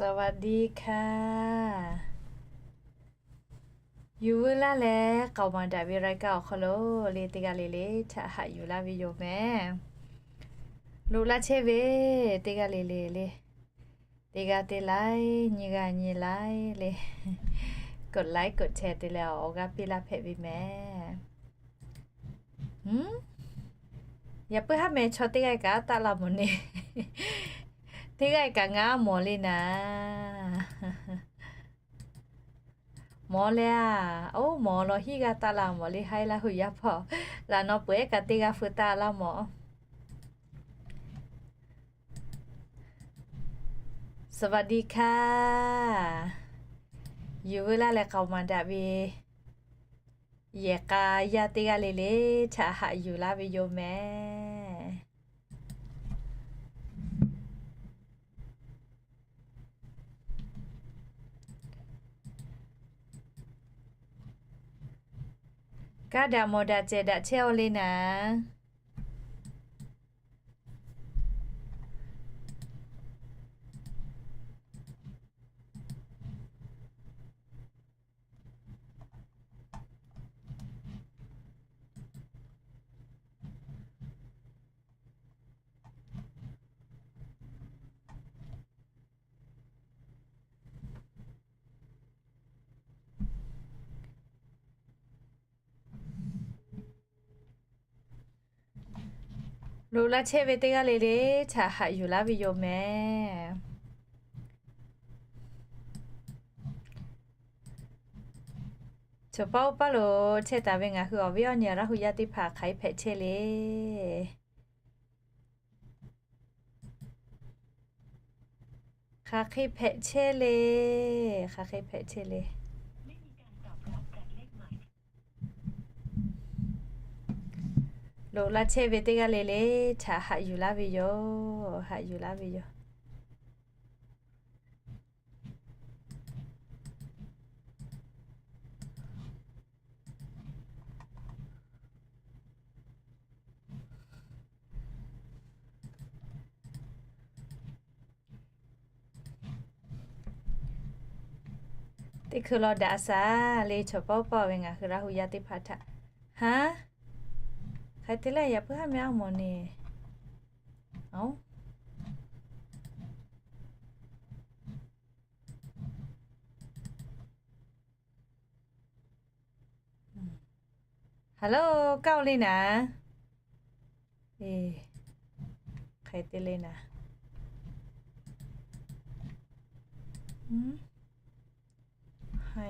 สวัสดีค่ะ Yuˬ veu laˇ leh k'aoˍ maˍ daꞈ ve รายการ awˬ hk'aw lo le teˇ g'aˇ le le htaꞈ haꞈ yuˬ laˇ ve yoˬ mehˍ. Loꞈ laˇ chehˇ ve teˇ g'aˇ le le le, teˇ g'aˇ teˇ laiˉ, nyiˇ g'aˇ nyiˇ laiˉ le, กดไลค์ กดแชร์ te leh awˬ g'aˇ piˇ laˇ hpehꞈ ve mehˍ. Yaꞈ puiˉ haˉ meh chaw teˇ g'aˇ kaꞈ taˆ la mawˬ ne. Teˇ g'aˇ kaꞈ ngaˬ mawˬ le naˍ. Mawˬ leh a, oˇ mawˬ law hiˉ g'aˇ taˆ la mawˬ le, haiˉ laˇ hui yaˇ hpawˇ. Laꞈ naw peuˬ ehˉ kaꞈ teˇ g'aˇ fu taˆ laˇ mawˬ. สวัสดีค่ะ Yuˬ veu laˇ leh k'aoˍ maˍ daꞈ ve yehˬ k'a yaˇ teˇ g'aˇ le le htaꞈ haꞈ yuˬ laˇ ve yoˬ mehˍ. Kaˇ daꞈ mawˬ daꞈ cehˬ daꞈ chehˇ-aw le naˍ. Loꞈ laˇ chehˇ ve teˇ g'aˇ le le htaꞈ haꞈ yuˬ laˇ ve yoˬ mehˍ. Chaw paˉ oˇ paˉ lo chehˇ taˍ ve ngaˬ hui awˬ viˉ awˬ nyi Laˇ hu yaˇ teˇ hpaˍ hk'aˬ hk'e hpehꞈ chehˇ le. Hk'aˬ hk'e hpehꞈ chehˇ le. Hk'aˬ hk'e hpehꞈ chehˇ le. Loꞈ laˇ chehˇ ve teˇ g'aˇ le le htaꞈ haꞈ yuˬ laˇ ve yoˬ. Haꞈ yuˬ laˇ ve yoˬ. Teˇ hkui law daꞈ shaˍ le, chaw paˉ oˇ paˉ ve ngaˬ hui Laˇ hu yaˇ teˇ hpaˍ htaꞈ. Haˉ, hk'aˬ hk'e te leh yaꞈ puiˉ haˉ meh a mawˬ ne. Hello, kaˇ-oˬ le naˍ. Hk'aˬ hk'e te le naˍ.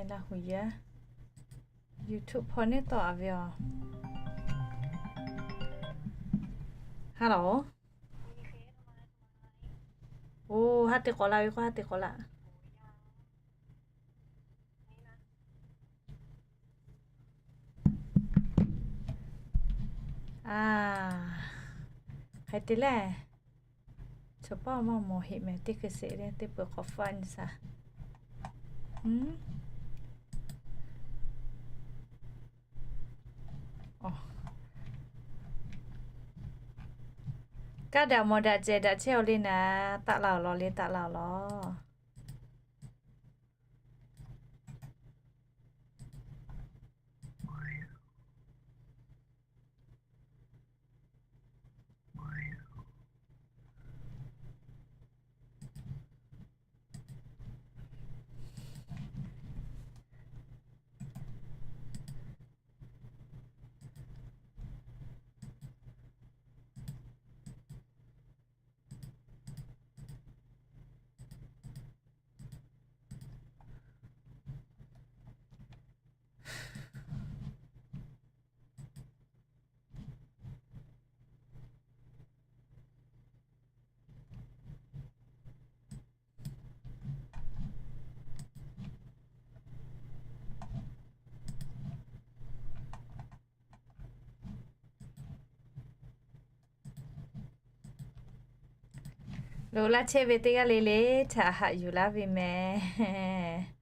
Laˇ hu yaˇ YouTube hpawˇ neˇ tawˆ-a ve aˬ. Hello. Oˇ, haˉ te k'awꞈ la ve k'o haˉ te k'awꞈ la. A, hk'aˬ hk'e te leh, chaw paˉ maˇ mawˬ heˆ mehˍ, teˇ hkui sheˍ le teˇ peuˬ k'awꞈ faˆ nyi shaˍ. Kaˇ daꞈ mawˬ daꞈ cehˬ daꞈ chehˇ-aw le naˍ, taˆ la-awˬ law le, taˆ la-awˬ law. Loꞈ laˇ chehˇ ve teˇ g'aˇ le le htaꞈ haꞈ yuˬ laˇ ve mehˍ.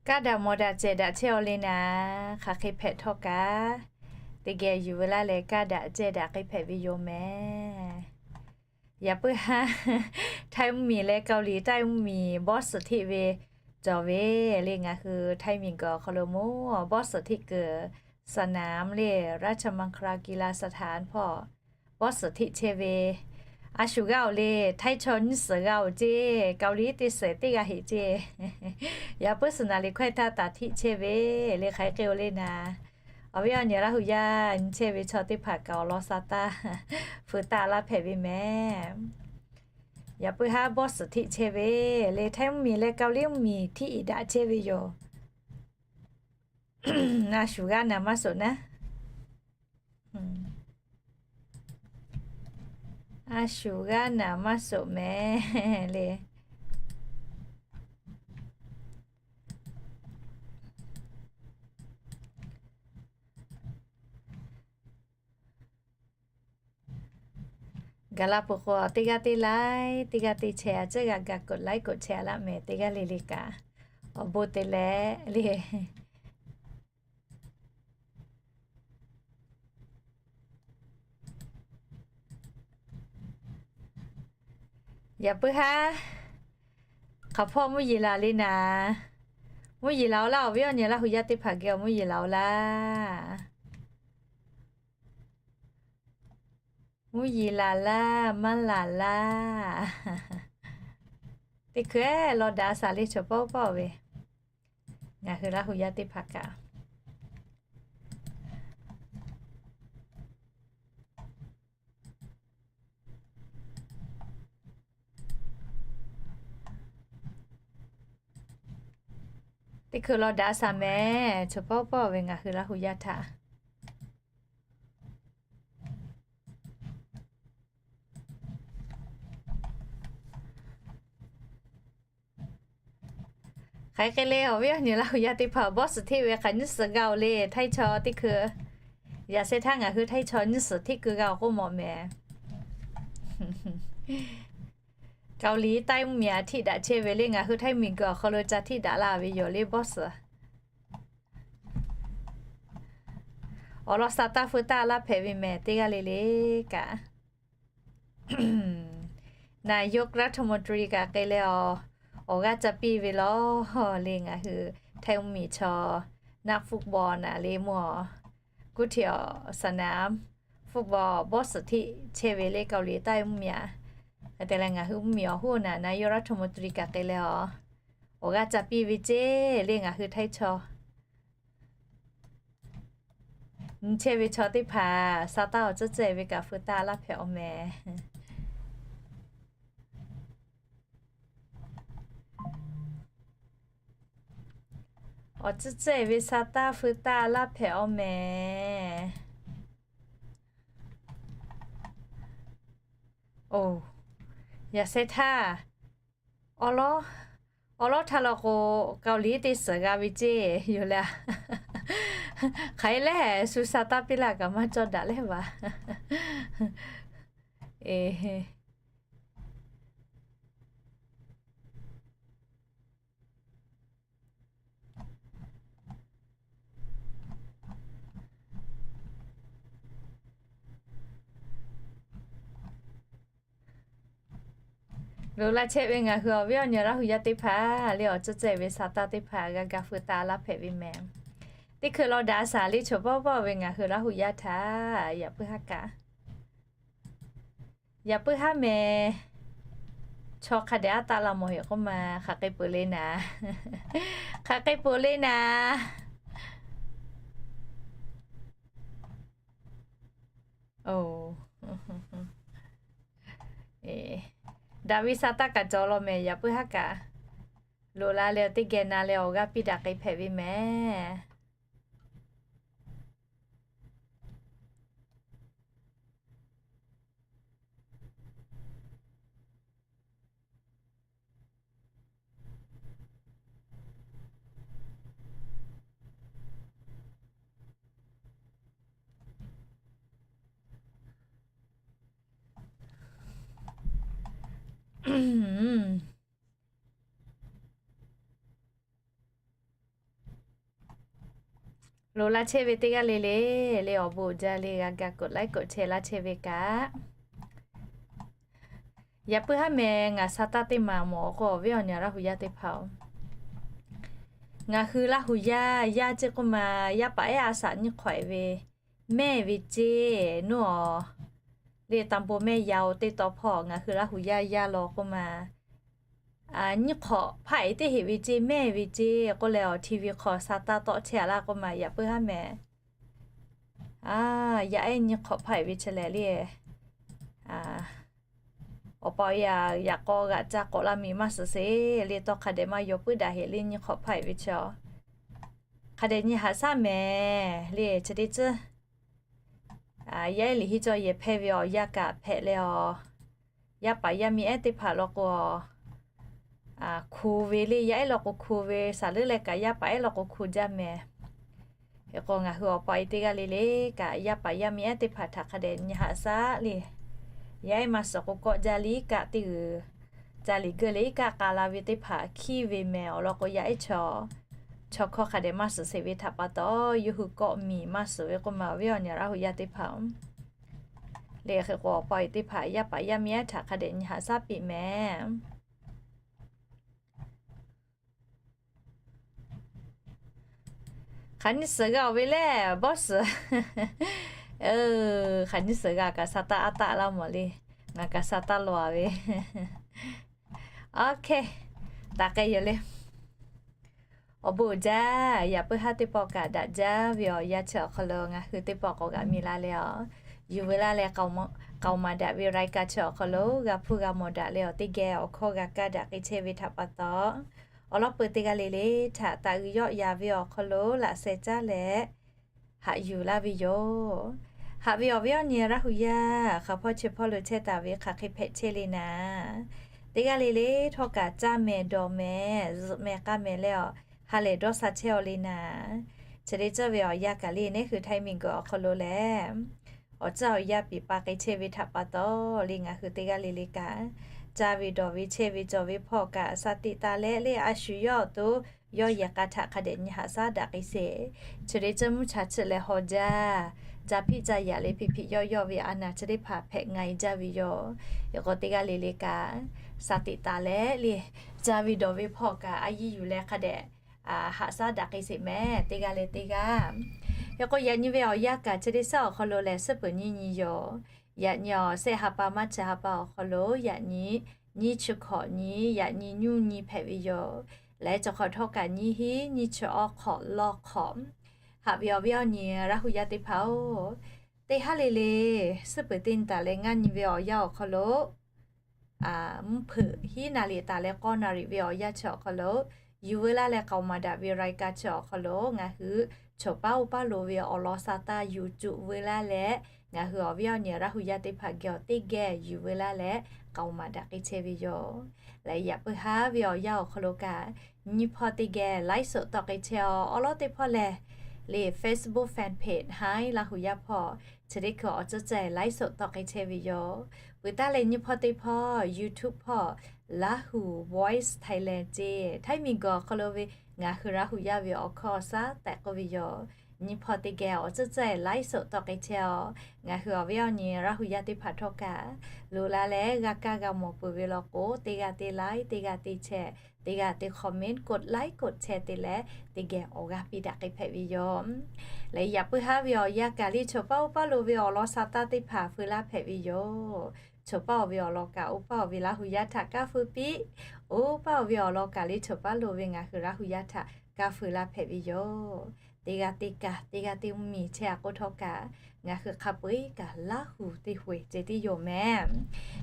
Kaˇ daꞈ mawˬ daꞈ cehˬ daꞈ chehˇ-aw le naˍ, hk'aˬ hk'e hpehꞈ htawˇ kaꞈ, teˇ geh yuˬ ve laˇ leh kaˇ daꞈ cehˬ daꞈ k'ai hpehꞈ ve yoˬ mehˍ. Yaꞈ puiˉ haˉ, Htaiˇ mvuhˇmiˬ leh Kaoˍliˍ Htaiˇ mvuhˇmiˬ บอส hteˆ ve cawˬ ve le. Ngaˬ hui Htaiˇ miˬguiˬ awˬ hk'aw lo mawˇ บอส hteˆ kuiˬ สนาม le, Rachamankala Kila Stadium hpawˇ บอส hteˆ chehˇ ve. A shu g'aˇ-oˬ le, Htaiˇ chaw nyiˇ suhˍ g'a-oˬ ceˇ, Kaoˍliˍ teˇ suhˍ teˇ g'aˇ heꞈ ceˇ. Yaꞈ puiˉ สนาม liꞈ hkawehˇ htaˇ taˍ hteˆ chehˇ ve le. Hk'aˬ hk'e k'oˆ le naˍ, awˬ viˉ awˬ nyi Laˇ hu yaˇ nyi chehˇ ve chaw teˇ hpaˍ kaꞈ awˬ lawn sa taˇ feu taˇ laˇ hpehꞈ ve mehˍ. Yaꞈ puiˉ haˉ บอส hteˆ chehˇ ve le. Htaiˇ mvuhˇmiˬ leh Kaoˍliˍ mvuhˇmiˬ hteˆ iˍ daꞈ chehˇ ve yoˬ. A shu g'aˇ naˍ maˇ soꞈ naˉ. A shu g'aˇ naˍ maˇ soꞈ mehˍ le. Gaˬ la peuˬ k'o, teˇ g'aˇ teˇ laiˉ, teˇ g'aˇ teˇ chehˇ a ciˉ g'a ga กดไลค์ กดแชร์ laˇ mehˍ. Teˇ g'aˇ le le kaꞈ awˬ bon te leh le. Yaꞈ puiˉ haˉ, hk'aˬ hpawˇ mvuhˇ yeˬ laˬ le naˍ. Mvuhˇ yeˬ laˬ-oˬ laˇ, awˬ viˉ awˬ nyi Laˇ hu yaˇ teˇ hpaˍ geh awˬ mvuhˇ yeˬ laˬ-oˬ laˇ. Mvuhˇ yeˬ laˬ laˇ, maˇ laˬ laˇ. Teˇ hkui-eˬ lawˇ daꞈ a shaˍ le chaw pawˆ pawˆ ve, ngaˬ hui Laˇ hu yaˇ teˇ hpaˍ kaꞈ teˇ hkui lawˇ daꞈ a shaˍ mehˍ, chaw pawˆ pawˆ ve ngaˬ hui Laˇ hu yaˇ htaꞈ. Hk'aˬ hk'e le, awˬ viˉ awˬ nyi Laˇ hu yaˇ teˇ hpaˍ บอส hteˆ ve hk'aˬ nyiˇ suhˍ g'a-oˬ le. Htaiˇ chaw teˇ hkui yaꞈ sheh htaˇ ngaˬ hui Htaiˇ chaw nyiˇ suhˍ hteˆ keu g'a-oˬ k'oˆ mawˬ mehˍ. Kaoˍliˍ Htaiˇ mvuhˇmiˬ a hteˆ daꞈ chehˇ ve le. Ngaˬ hui Htaiˇ miˬguiˬ awˬ hk'aw lo ca hteˆ daꞈ la ve yoˬ le บอส. Awˬ lawn sa taˇ feu taˇ laˇ hpehꞈ ve mehˍ, teˇ g'aˇ le le kaꞈ. นายกรัฐมนตรี kaꞈ k'ai leh, awˬ g'aˇ ca piˇ ve law le. Ngaˬ hui Htaiˇ mvuhˇmiˬ chaw นักฟุตบอล naˍ le mawˇ, กุเทียสนาม football บอส hteˆ chehˇ ve le Kaoˍliˍ Htaiˇ mvuhˇmiˬ a. Hk'e te leh ngaˬ hui mvuhˇmiˬ awˬ hoˉ naˍ นายกรัฐมนตรี kaꞈ k'ai leh, awˬ g'aˇ ca piˇ ve ceˇ le. Ngaˬ hui Htaiˇ chaw nyi chehˇ ve chaw teˇ hpaˍ sa taˇ awˬ tcuhˉ tcuhˉ ve kaꞈ feu taˇ laˇ hpehꞈ-oˬ mehˍ. Awˬ tcuhˉ tcuhˉ ve sa taˇ feu taˇ laˇ hpehꞈ-oˬ mehˍ. Oˬ, yaꞈ sheh htaˇ awˬ lawˉ, awˬ lawˉ htaˇ law k'o, Kaoˍliˍ teˇ suhˍ g'a ve ceˇ yoˬ le. Hk'aˬ hk'e leh shu sa taˇ piˇ laˇ kaꞈ maˇ cawˇ daꞈ leh vaˬ. Loꞈ la chehˇ ve ngaˬ hui awˬ viˉ awˬ nyi Laˇ hu yaˇ teˇ hpaˍ le, awˬ tcuhˉ tcuhˉ ve sa taˇ teˇ hpaˍ g'a ga feu taˇ laˇ hpehꞈ ve mehˍ. Teˇ hkui lawˇ daꞈ a shaˍ le chaw pawˆ pawˆ ve ngaˬ hui Laˇ hu yaˇ htaꞈ yaꞈ puiˉ haˉ kaꞈ. Yaꞈ puiˉ haˉ mehˍ. Chaw hk'a dehꞈ aˉ taˆ la mawˬ heˆ k'oˆ ma, hk'aˬ hk'e peuˬ le naˍ. Hk'aˬ hk'e peuˬ le naˍ. Oˬ, daꞈ ve sa taˇ kaꞈ cawˬ law mehˍ. Yaꞈ puiˉ haˉ kaꞈ loꞈ la leh teˇ geh na leh awˬ g'aˇ piˇ daꞈ k'ai hpehꞈ ve mehˍ. Loꞈ laˇ chehˇ ve teˇ g'aˇ le le, le awˬ bon uiˍ jaˇ le g'a ga กดไลค์ กดแชร์ laˇ chehˇ ve kaꞈ, yaꞈ puiˉ haˉ meh ngaˬ sa taˇ teˇ maˬ mawˬ k'o, awˬ viˉ awˬ nyi Laˇ hu yaˇ teˇ hpaˍ-oˬ, ngaˬ hui Laˇ hu yaˇ yaˇ ceˇ k'oˆ ma, yaˇ paˍ ehˉ a shaꞈ nyiˇ hk'awꞈ-e ve mehˇ ve ceˇ nuˇ awˬ, le ตำบลแม่ยาว teˇ taw hpawˇ ngaˬ hui Laˇ hu yaˇ yaˇ law k'oˆ ma, nyiˇ hk'awꞈ hpaˆ-e teˇ heꞈ ve ceˇ mehˇ ve ceˇ k'oˆ leh, awˬ TV hk'aw sa taˇ tawˆ chehˇ a laˇ k'oˆ ma, yaꞈ puiˉ haˉ meh, a, yaˇ ehˉ nyiˇ hk'awꞈ hpaˆ-e ve chi lehˬ le, awˬ pa awˬ e a yaꞈ k'aw g'aꞈ ca k'awꞈ la miˬ maˇ suhˍ sheˍ le, tawˇ hk'a dehꞈ maˇ yaw puiˉ daꞈ heꞈ le, nyiˇ hk'awꞈ hpaˆ-e ve chi a, hk'a dehꞈ nyi haꞈ shaˉ mehˍ le. Chi teˇ ceuˬ yaˇ ehˉ liꞈ henˇ cawˇ yehˬ hpehˇ ve awˬ yaˇ kaꞈ hpehꞈ leh, a, yaˇ paˍ yaˇ miˇ ehˉ teˇ hpaˍ law k'o, hku ve le, yaˇ ehˉ law k'o hku ve, saˍ leuˉ leh kaꞈ yaˇ paˍ ehˉ law k'o hku jaˇ mehˍ. Hk'e k'o ngaˬ hui awˬ pa awˬ e teˇ g'aˇ le le kaꞈ, yaˇ paˍ yaˇ miˇ ehˉ teˇ hpaˍ htaꞈ hk'a dehꞈ nyi haꞈ shaˉ le. Yaˇ ehˉ maˇ suhˍ k'o kawˆ jaˇ le kaꞈ, teˇ g'uiˬ ca liꞈ geuˆ leh iˉ kaˆ k'a la ve teˇ hpaˍ hkiˉ ve mehˍ. Awˬ lawn k'o yaˇ ehˉ chaw, chaw hkawˇ hk'a dehꞈ maˇ suhˍ sheˍ ve htaꞈ pa taw, yawˇ hui kawˆ miˬ maˇ suhˍ ve k'oˆ ma, awˬ viˉ awˬ nyi Laˇ hu yaˇ teˇ hpaˍ-oˬ, le hk'e k'o awˬ pa awˬ e teˇ hpaˍ yaˇ paˍ yaˇ miˇ ehˉ htaꞈ hk'a dehꞈ nyi haꞈ shaˉ piˇ mehˍ. Hk'aˬ nyi suhˍ g'a-oˬ ve le, bawˇ suhˍ. Hk'aˬ nyi suhˍ g'a kaꞈ sa taˇ aˉ taˆ laˇ mawˬ le. Ngaˬ kaꞈ sa taˇ law-a ve. Oˇ hk'e, taꞈ k'ai yoˬ le. Awˬ bon uiˍ jaˇ. Yaꞈ puiˉ haˉ teˇ pawˆ kaꞈ daꞈ jaˇ ve awˬ yanˇ chi awˬ hk'aw lo ngaˬ hui teˇ pawˆ k'awꞈ g'a miˬ laˇ leh, a, yuˬ veu laˇ leh k'aoˍ maˍ daꞈ ve รายการ chi awˬ hk'aw lo g'a hpuˇ g'a mawˬ daꞈ leh, awˬ teˇ geh awˬ hkawˇ g'a kaˇ daꞈ k'ai chehˇ ve htaꞈ pa taw, awˬ lawn peuˬ teˇ g'aˇ le le htaꞈ taꞈ g'uiˬ yawˆ yan ve awˬ hk'aw lo laꞈ sheh caˉ leh haꞈ yuˬ laˇ ve yoˬ. Haꞈ ve awˬ viˉ awˬ nyi Laˇ hu yaˇ, hk'aˬ hpawˇ chi hpawˇ lo chehˇ taˍ ve hk'aˬ hk'e hpehꞈ chehˇ le naˍ, teˇ g'aˇ le le htawˇ kaꞈ caˇ mehˍ dawˬ mehˍ zuhꞈ mehˍ k'aˇ mehˍ leh, a, ha lehˬ dawˇ sha chehˇ-aw le naˍ. Chi teˇ ceuˬ ve awˬ yanˇ kaꞈ le, neˉ hui Htaiˇ miˬguiˬ awˬ hk'aw lo lehˬ, awˬ ceuˬ awˬ yanˇ piˍ pa k'ai chehˇ ve htaꞈ pa taw le, ngaˬ hui teˇ g'aˇ le le kaꞈ caˇ ve dawˬ ve chehˇ ve cawˬ ve hpawˇ kaꞈ, shaˍ tiꞈ taˍ leh le a shu yawˇ awˬ to yawˇ yehˬ k'a htaꞈ hk'a dehꞈ nyi haꞈ shaˉ daꞈ k'ai sheˍ. Chi teˇ ceuˬ mvuhˇ cha chi leh haw jaˇ, ca hpiˆ ca yaꞈ le hpiꞈ hpiꞈ yawˇ yawˇ ve a naˍ chi teˇ hpaˍ hpehꞈ nga-e jaˇ ve yoˬ. Hk'e k'o teˇ g'aˇ le le kaꞈ shaˍ tiꞈ taˍ leh le caˇ ve dawˬ ve hpawˇ kaꞈ a yiˇ yuˬ leh hk'a dehꞈ haꞈ shaˉ daꞈ k'ai sheˍ mehˍ, teˇ g'aˇ le teˇ g'aˇ. Hk'e k'o yaꞈ nyi ve awˬ yanˇ kaꞈ chi teˇ shaˉ awˬ hk'aw lo lehˬ, suhˉ peuˬ nyiˇ nyi yoˬ. Yaꞈ nyi awˬ sehˆ ha pa maˇ chi ha pa awˬ hk'aw lo yaꞈ nyi nyiˇ chi hkawꞈ nyi, yaꞈ nyi nyuˇ nyi hpehꞈ ve yoˬ. Leh cawˬ hk'awꞈ htawˇ kaꞈ nyiˇ hinˉ nyiˇ chi awˇ hk'awꞈ lawˇ hk'awꞈ. Haꞈ ve awˬ viˉ awˬ nyi Laˇ hu yaˇ teˇ hpaˍ-oˬ, teˇ haˉ le le suhˉ peuˬ teˇ nyi taˍ leh ngaˇ nyi ve awˬ yanˇ awˬ hk'aw lo mvuhˇ hpeuꞈ hiˉ naˍ riˍ taˍ leh k'awˇ naˍ riˍ ve awˬ yanˇ chi awˬ hk'aw lo, yuˬ veu laˇ leh k'aoˍ maˍ daꞈ ve รายการ chi awˬ hk'aw lo ngaˬ hui choˬ paˉ oˇ paˉ lo ve awˬ lawn sa taˇ yuˬ cuˬ veu laˇ leh, ngaˬ hui awˬ viˉ awˬ nyi Laˇ hu yaˇ teˇ hpaˍ geh awˬ teˇ geh yuˬ veu laˇ leh k'aoˍ maˍ daꞈ k'ai chehˇ ve yoˬ. Leh yaꞈ puiˉ haˉ ve awˬ yanˇ awˬ hk'aw lo kaꞈ, nyiˇ hpawˇ teˇ geh ไลฟ์สด tawˆ k'ai chehˇ-aw. Awˉ lawˉ teˇ hpawˇ lehˬ, le Facebook fan page Htaiˇ Laˇ hu yaˇ hpawˇ chi teˇ hkui awˬ ceuˬ ceuˬ ไลฟ์สด tawˆ k'ai chehˇ ve yoˬ. Peuˬ taˉ leh nyiˇ hpawˇ teˇ hpawˇ YouTube hpawˇ Laˇ hu Voice Thailand ceˇ, Htaiˇ miˬguiˬ awˬ hk'aw lo ve ngaˬ hui Laˇ hu yaˇ ve awˬ hkawˇ awˬ shaˉ tehꞈ k'oˆ ve yoˬ. Nyiˇ hpawˇ teˇ geh awˬ ceuˬ ceuˬ ไลฟ์สด tawˆ k'ai chehˇ-aw. Ngaˬ hui awˬ viˉ awˬ nyi Laˇ hu yaˇ teˇ hpaˍ htawˇ kaꞈ, loꞈ la leh g'a kaˇ g'a mawˬ peuˬ ve law k'o, teˇ g'aˇ teˇ like, teˇ g'aˇ teˇ share, teˇ g'aˇ teˇ comment, กดไลค์ กดแชร์ te leh teˇ geh awˬ g'aˇ piˇ daꞈ k'ai hpehꞈ ve yoˬ. Leh yaꞈ puiˉ haˉ ve awˬ yanˇ kaꞈ le choˬ paˉ oˇ paˉ lo ve awˬ lawn sa taˇ teˇ hpaˍ feu laˇ hpehꞈ ve yoˬ. Choˬ paˉ-oˬ ve awˬ lawn kaꞈ oˇ paˉ-oˬ ve Laˇ hu yaˇ htaꞈ kaˇ feu piˇ. Oˇ paˉ-oˬ ve awˬ lawn kaꞈ le choˬ paˉ lo ve ngaˬ hui Laˇ hu yaˇ htaꞈ kaˇ feu laˇ hpehꞈ ve yoˬ. Teˇ g'aˇ teˇ kaꞈ, teˇ g'aˇ teˇ mvuhˇ miˬ chehˇ-a k'oˆ htawˇ kaꞈ, ngaˬ hui hk'a peu-eˬ kaꞈ Laˇ hu teˇ hpaˍ ceh tiˉ yoˬ mehˍ.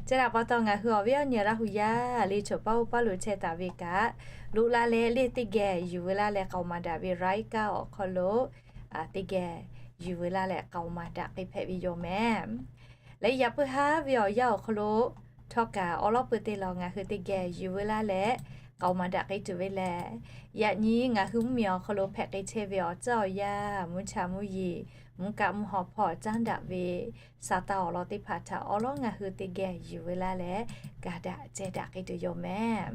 Chi htaꞈ pa taw ngaˬ hui awˬ viˉ awˬ nyi Laˇ hu yaˇ le choˬ paˉ oˇ paˉ lo chehˇ taˍ ve kaꞈ, loꞈ la leh le teˇ geh yuˬ veu laˇ leh k'aoˍ maˍ daꞈ ve รายการ awˬ hk'aw lo teˇ geh yuˬ veu laˇ leh k'aoˍ maˍ daꞈ k'ai hpehꞈ ve yoˬ mehˍ. Leh yaꞈ puiˉ haˉ ve awˬ yanˇ awˬ hk'aw lo htawˇ kaꞈ awˉ lawˉ peuˬ teˇ lawˬ ngaˬ hui teˇ geh yuˬ veu laˇ leh k'aoˍ maˍ daꞈ k'ai tuˬ ve lehˬ, yaꞈ nyi ngaˬ hui mvuhˇ miˬ awˬ hk'aw lo hpehꞈ k'ai chehˇ ve awˬ ceuˬ awˬ yanˇ, mvuhˇ cha mvuhˇ yeˬ, mvuhˇ kaˆ mvuhˇ haw hpawˇ caˉ daꞈ ve sa taˇ awˬ lawn teˇ hpaˍ htaꞈ awˉ lawˉ ngaˬ hui teˇ geh yuˬ veu laˇ leh ga daꞈ ceh daꞈ k'ai tuˬ yoˬ mehˍ.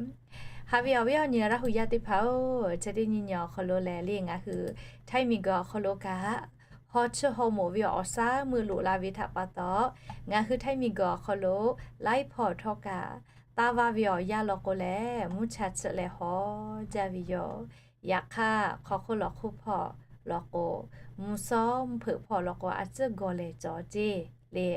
Haꞈ ve awˬ viˉ awˬ nyi Laˇ hu yaˇ teˇ hpaˍ-oˬ, chi teˇ nyi nyi awˬ hk'aw lo lehˬ le ngaˬ hui Htaiˇ miˬguiˬ awˬ hk'aw lo kaꞈ haw chiˇ haw moˍ ve awˬ shaˉ meuˇ loꞈ la ve htaꞈ pa taw, ngaˬ hui Htaiˇ miˬguiˬ awˬ hk'aw lo laiˉ hpawˇ htawˇ kaꞈ taˇ vaˇ ve awˬ yanˇ law k'o lehˬ, mvuhˇ cha chiˆ leh haw jaˇ ve yoˬ. Yaꞈ hk'aˇ, hk'aw hk'oˆ lawˬ hk'oˆ hpawˇ law k'o, mvuhˇ shawˉ mvuhˇ hpeuꞈ hpawˇ law k'o, a tcuhˉ gawˬ lehˬ cawˬ ceˇ le.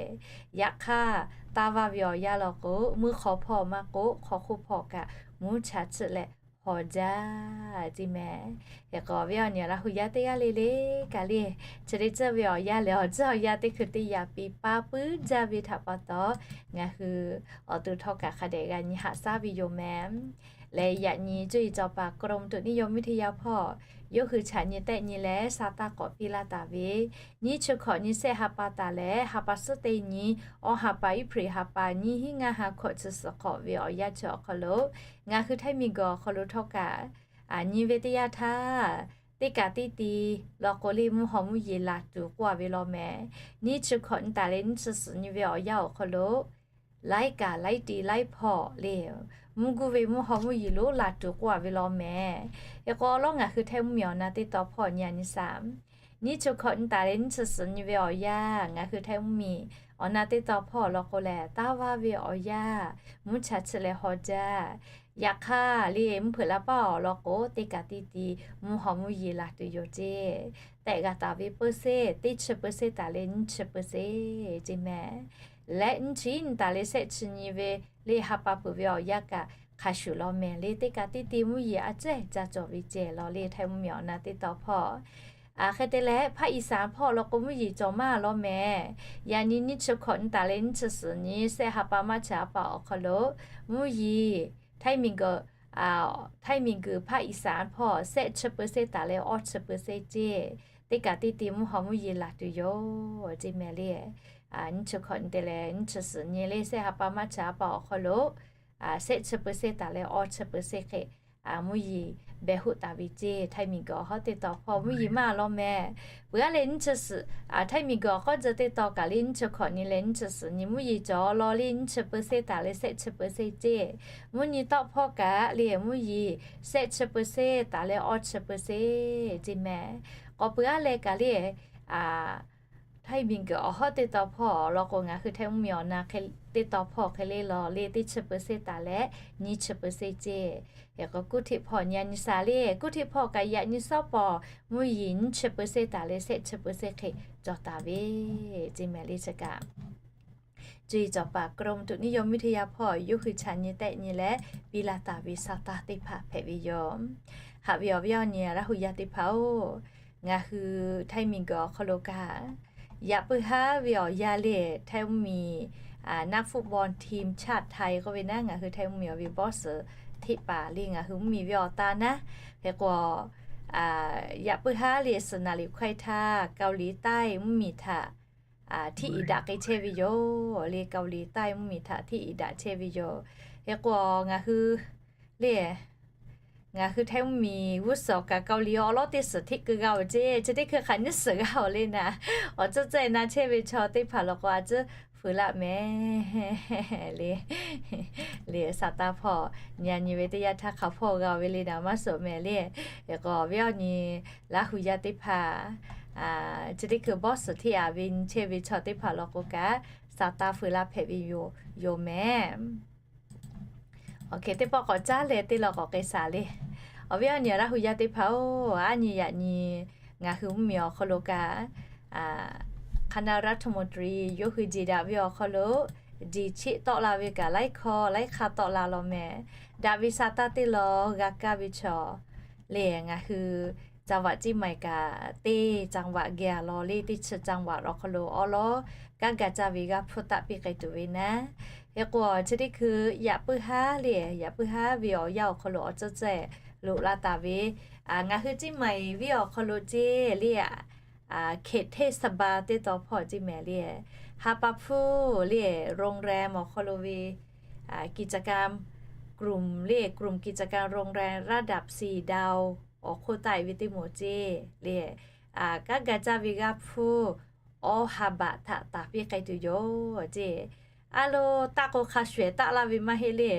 Yaꞈ hk'aˇ, taˇ vaˇ ve awˬ yanˇ law k'o, mvuhˇ hk'aw hpawˇ maˇ k'oˆ, hk'aw hk'oˆ hpawˇ kaꞈ mvuhˇ cha chiˆ leh haw jaˇ ceˇ mehˍ. Hk'e k'o, awˬ viˉ awˬ nyi Laˇ hu yaˇ teˇ g'aˇ le le kaꞈ le, chi teˇ ceuˬ ve awˬ yanˇ lehˬ, awˬ ceuˬ awˬ yanˇ teˇ hkui teˇ yaꞈ piˇ paˇ puiˉ jaˇ ve htaꞈ pa taw, ngaˬ hui awˬ to htawˇ kaꞈ hk'a dehꞈ g'a nyi haꞈ shaˉ ve yoˬ mehˍ. Leh yaꞈ nyi cuˇ yiˍ cawˬ paˍ กรมอุตุนิยมวิทยา hpawˇ yawˇ hui chaꞈ nyi tehˆ nyi leh sha taˇ k'awꞈ piˇ laˇ taˍ ve, nyiˇ chi hkawꞈ nyi sehˆ ha pa taˍ leh ha pa suhˉ teˇ nyi, awˬ ha pa Iˉhpriˍ ha pa nyiˇ hinˉ ngaˇ ha hkawꞈ chi suhˍ hk'awꞈ ve awˬ yanˇ chi awˬ hk'aw lo, ngaˬ hui Htaiˇ miˬguiˬ awˬ hk'aw lo htawˇ kaꞈ nyi ve teˇ yanˇ htaˇ, teˇ kaꞈ teˇ ti law k'o le mvuhˇ haw mvuhˇ yeˬ laˬ tuˬ k'oˆ a ve law mehˍ. Nyiˇ chi hkawꞈ nyi taˍ leh nyiˇ chi suhˍ nyi ve awˬ yanˇ awˬ hk'aw lo, laiˉ kaꞈ laiˉ ti laiˉ hpawˇ le, mvuhˇ guˇ ve mvuhˇ haw mvuhˇ yeˬ lonˉ laˬ tuˬ k'oˆ a ve law mehˍ. Hk'e k'o, awˬ lawn ngaˬ hui Htaiˇ mvuhˇmiˬ awˬ na teˇ tawn hpawˇ nyi a nyi shaˍ. Nyiˇ chi hkawꞈ nyi taˍ leh nyiˇ chi suhˍ nyi ve awˬ yanˇ, ngaˬ hui Htaiˇ mvuhˇmiˬ awˬ na teˇ tawn hpawˇ law k'o lehˬ, taˇ vaˇ ve awˬ yanˇ mvuhˇ cha chiˆ leh haw jaˇ. Yaꞈ hk'aˇ le, mvuhˇ hpeuꞈ la paˇ awˬ lawn k'o, teˇ kaꞈ teˇ ti mvuhˇ haw mvuhˇ yeˬ laˬ tuˬ yoˬ ceˇ. Tehꞈ g'a taˍ ve เปอร์เซ็นต์ teˇ chi เปอร์เซ็นต์ taˍ leh nyiˇ chi เปอร์เซ็นต์ ceˇ mehˍ. Leh nyiˇ chi nyi taˍ leh sehˆ chi nyi ve le ha pa peuˬ ve awˬ yanˇ kaꞈ hk'a shuˍ law mehˍ le, teˇ kaꞈ teˇ ti mvuhˇ yeˬ a ciˉ ca cawˬ ve ceh law le Htaiˇ mvuhˇmiˬ awˬ na teˇ tawn hpawˇ. Hk'e te leh, ภาคอีสาน hpawˇ law k'o mvuhˇ yeˬ cawˬ maˇ law mehˍ. Yaꞈ nyi nyiˇ chi hkawꞈ nyi taˍ leh nyiˇ chi suhˍ nyi sehˆ ha pa maˇ chi ha pa awˬ hk'aw lo, mvuhˇ yeˬ Htaiˇ miˬguiˬ, Htaiˇ miˬguiˬ ภาคอีสาน hpawˇ sehˆ chi เปอร์เซ็นต์ taˍ leh awˇ chi เปอร์เซ็นต์ ceˇ. Teˇ kaꞈ teˇ ti mvuhˇ haw mvuhˇ yeˬ laˬ tuˬ yoˬ ceˇ mehˍ le. Nyiˇ chi hkawꞈ nyi te leh nyiˇ chi suhˍ nyi le sehˆ ha pa maˇ chi ha pa awˬ hk'aw lo, sehˆ chi เปอร์เซ็นต์ taˍ leh awˇ chi เปอร์เซ็นต์ hk'e mvuhˇ yeˬ behˬ hoˆ taˍ ve ceˇ. Htaiˇ miˬguiˬ awˬ hawˉ teˇ tawn hpawˇ mvuhˇ yeˬ maˇ law mehˍ. Peuˬ aˉ leh nyiˇ chi suhˍ, Htaiˇ miˬguiˬ awˬ k'awˇ jeu teˇ tawn kaꞈ le nyiˇ chi hkawꞈ nyi leh nyiˇ chi suhˍ nyi mvuhˇ yeˬ cawˬ law le nyiˇ chi เปอร์เซ็นต์ taˍ leh sehˆ chi เปอร์เซ็นต์ ceˇ. Mvuhˇ nyi tawˆ hpawˇ kaꞈ le mvuhˇ yeˬ sehˆ chi เปอร์เซ็นต์ taˍ leh awˇ chi เปอร์เซ็นต์ ceˇ mehˍ. K'awꞈ peuˬ aˉ leh kaꞈ le, Htaiˇ miˬguiˬ awˬ hawˉ teˇ tawn hpawˇ law k'o ngaˬ hui Htaiˇ mvuhˇmiˬ awˬ na teˇ tawn hpawˇ hk'e le law le teˇ chi เปอร์เซ็นต์ taˍ leh nyiˇ chi เปอร์เซ็นต์ ceˇ. Hk'e k'o, กรุงเทพ hpawˇ nyi a nyi shaˍ le, กรุงเทพ hpawˇ kaꞈ yaꞈ nyi suhˉ pawˍ mvuhˇ yeˬ nyiˇ chi เปอร์เซ็นต์ taˍ leh sehˆ chi เปอร์เซ็นต์ hk'e cawˬ taˍ ve ceˇ mehˍ le chi kaꞈ. Cuˇ yiˍ cawˬ paˍ กรมอุตุนิยมวิทยา hpawˇ yawˇ hui chaꞈ nyi tehˆ nyi leh piˇ laˇ taˍ ve sha taˇ teˇ hpaˍ hpehꞈ ve yoˬ. Haꞈ ve awˬ viˉ awˬ nyi Laˇ hu yaˇ teˇ hpaˍ-oˬ, ngaˬ hui Htaiˇ miˬguiˬ awˬ hk'aw lo kaꞈ, yaꞈ puiˉ haˉ ve awˬ yanˇ le Htaiˇ mvuhˇmiˬ นักฟุตบอลทีมชาติไทย k'oˆ ve naˉ, ngaˬ hui Htaiˇ mvuhˇmiˬ awˬ ve bawˇ suhˍ hteˆ paˍ le ngaˬ hui mvuhˇmiˬ ve awˬ ta naˉ. Hk'e k'o, yaꞈ puiˉ haˉ le suhˍ naˍ liꞈ hkawehˇ htaˇ เกาหลีใต้ mvuhˇmiˬ htaꞈ hteˆ iˍ daꞈ k'ai chehˇ ve yoˬ le, เกาหลีใต้ mvuhˇmiˬ htaꞈ hteˆ iˍ daꞈ chehˇ ve yoˬ. Hk'e k'o, ngaˬ hui le ngaˬ hui Htaiˇ mvuhˇmiˬ g'uˇ suhˍ awˬ kaꞈ เกาหลี awˬ lawn teˇ suhˍ hteˆ keu g'a-oˬ ceˇ, chi teˇ hkui hk'aˬ nyiˇ suhˍ g'a-oˬ le naˍ. Awˬ tcuhˉ tcuhˉ e na chehˇ ve chaw teˇ hpaˍ law k'o a tcuhˉ fuiˍ laˆ mehˍ le. Le sha taˇ hpawˇ nyi a nyi ve teˇ yanˇ htaˇ hk'a hpawˇ g'a-oˬ ve le naˍ, maˇ suhˍ mehˍ le. Hk'e k'o, awˬ viˉ awˬ nyi Laˇ hu yaˇ teˇ hpaˍ, chi teˇ hkui bawˇ suhˍ hteˆ a ve nyi chehˇ ve chaw teˇ hpaˍ law k'o kaꞈ, sha taˇ fuiˍ laˇ hpehꞈ ve yoˬ mehˍ. Awˬ hk'e teˇ pawˆ k'awꞈ caˉ leh teˇ law k'awꞈ k'ai shaˍ le. Awˬ viˉ awˬ nyi Laˇ hu yaˇ teˇ hpaˍ-oˬ, aˉ nyi yaꞈ nyi ngaˬ hui mvuhˇmiˬ awˬ hk'aw lo kaꞈ คณะรัฐมนตรี yawˇ hui jeˬ daꞈ ve awˬ hk'aw lo, jeˬ cheˆ tawˆ la ve kaꞈ laiˉ hkawˇ laiˉ hk'aˇ tawˆ la law mehˍ. Daꞈ ve sha taˇ teˇ law g'a kaˇ ve chaw le ngaˬ hui จังหวัดเชียงใหม่ kaꞈ teˇ จังหวัด geh a law le teˇ chi จังหวัด awˬ hk'aw lo awˉ lawˉ kanˉ ga caˇ ve g'aˇ hpfuhˇ taˆ piˇ k'ai tuˬ ve naˉ. Hk'e k'o, chi teˇ hkui yaꞈ puiˉ haˉ le, yaꞈ puiˉ haˉ ve awˬ yanˇ awˬ hk'aw lo awˬ tcuhˉ tcuhˉ loꞈ la taˍ ve, ngaˬ hui เชียงใหม่ venˇ awˬ hk'aw lo ceˇ le, เขตเทศบาล teˇ tawn hpawˇ ceˇ mehˍ le. Ha pa hpfuhˇ le โรงแรม awˬ hk'aw lo ve กิจกรรม กลุ่ม le กลุ่มกิจกรรม โรงแรมระดับสี่ดาว awˬ hk'oˆ taˆ e ve teˇ moˍ ceˇ le. Kanˉ ga caˇ ve g'aˇ hpfuhˇ awˬ ha baꞈ htaꞈ taˍ piˇ k'ai tuˬ yoˬ ceˇ. A lo, taˆ k'o hk'a shuˍ ehˍ taˆ laˇ ve maˇ heˆ le.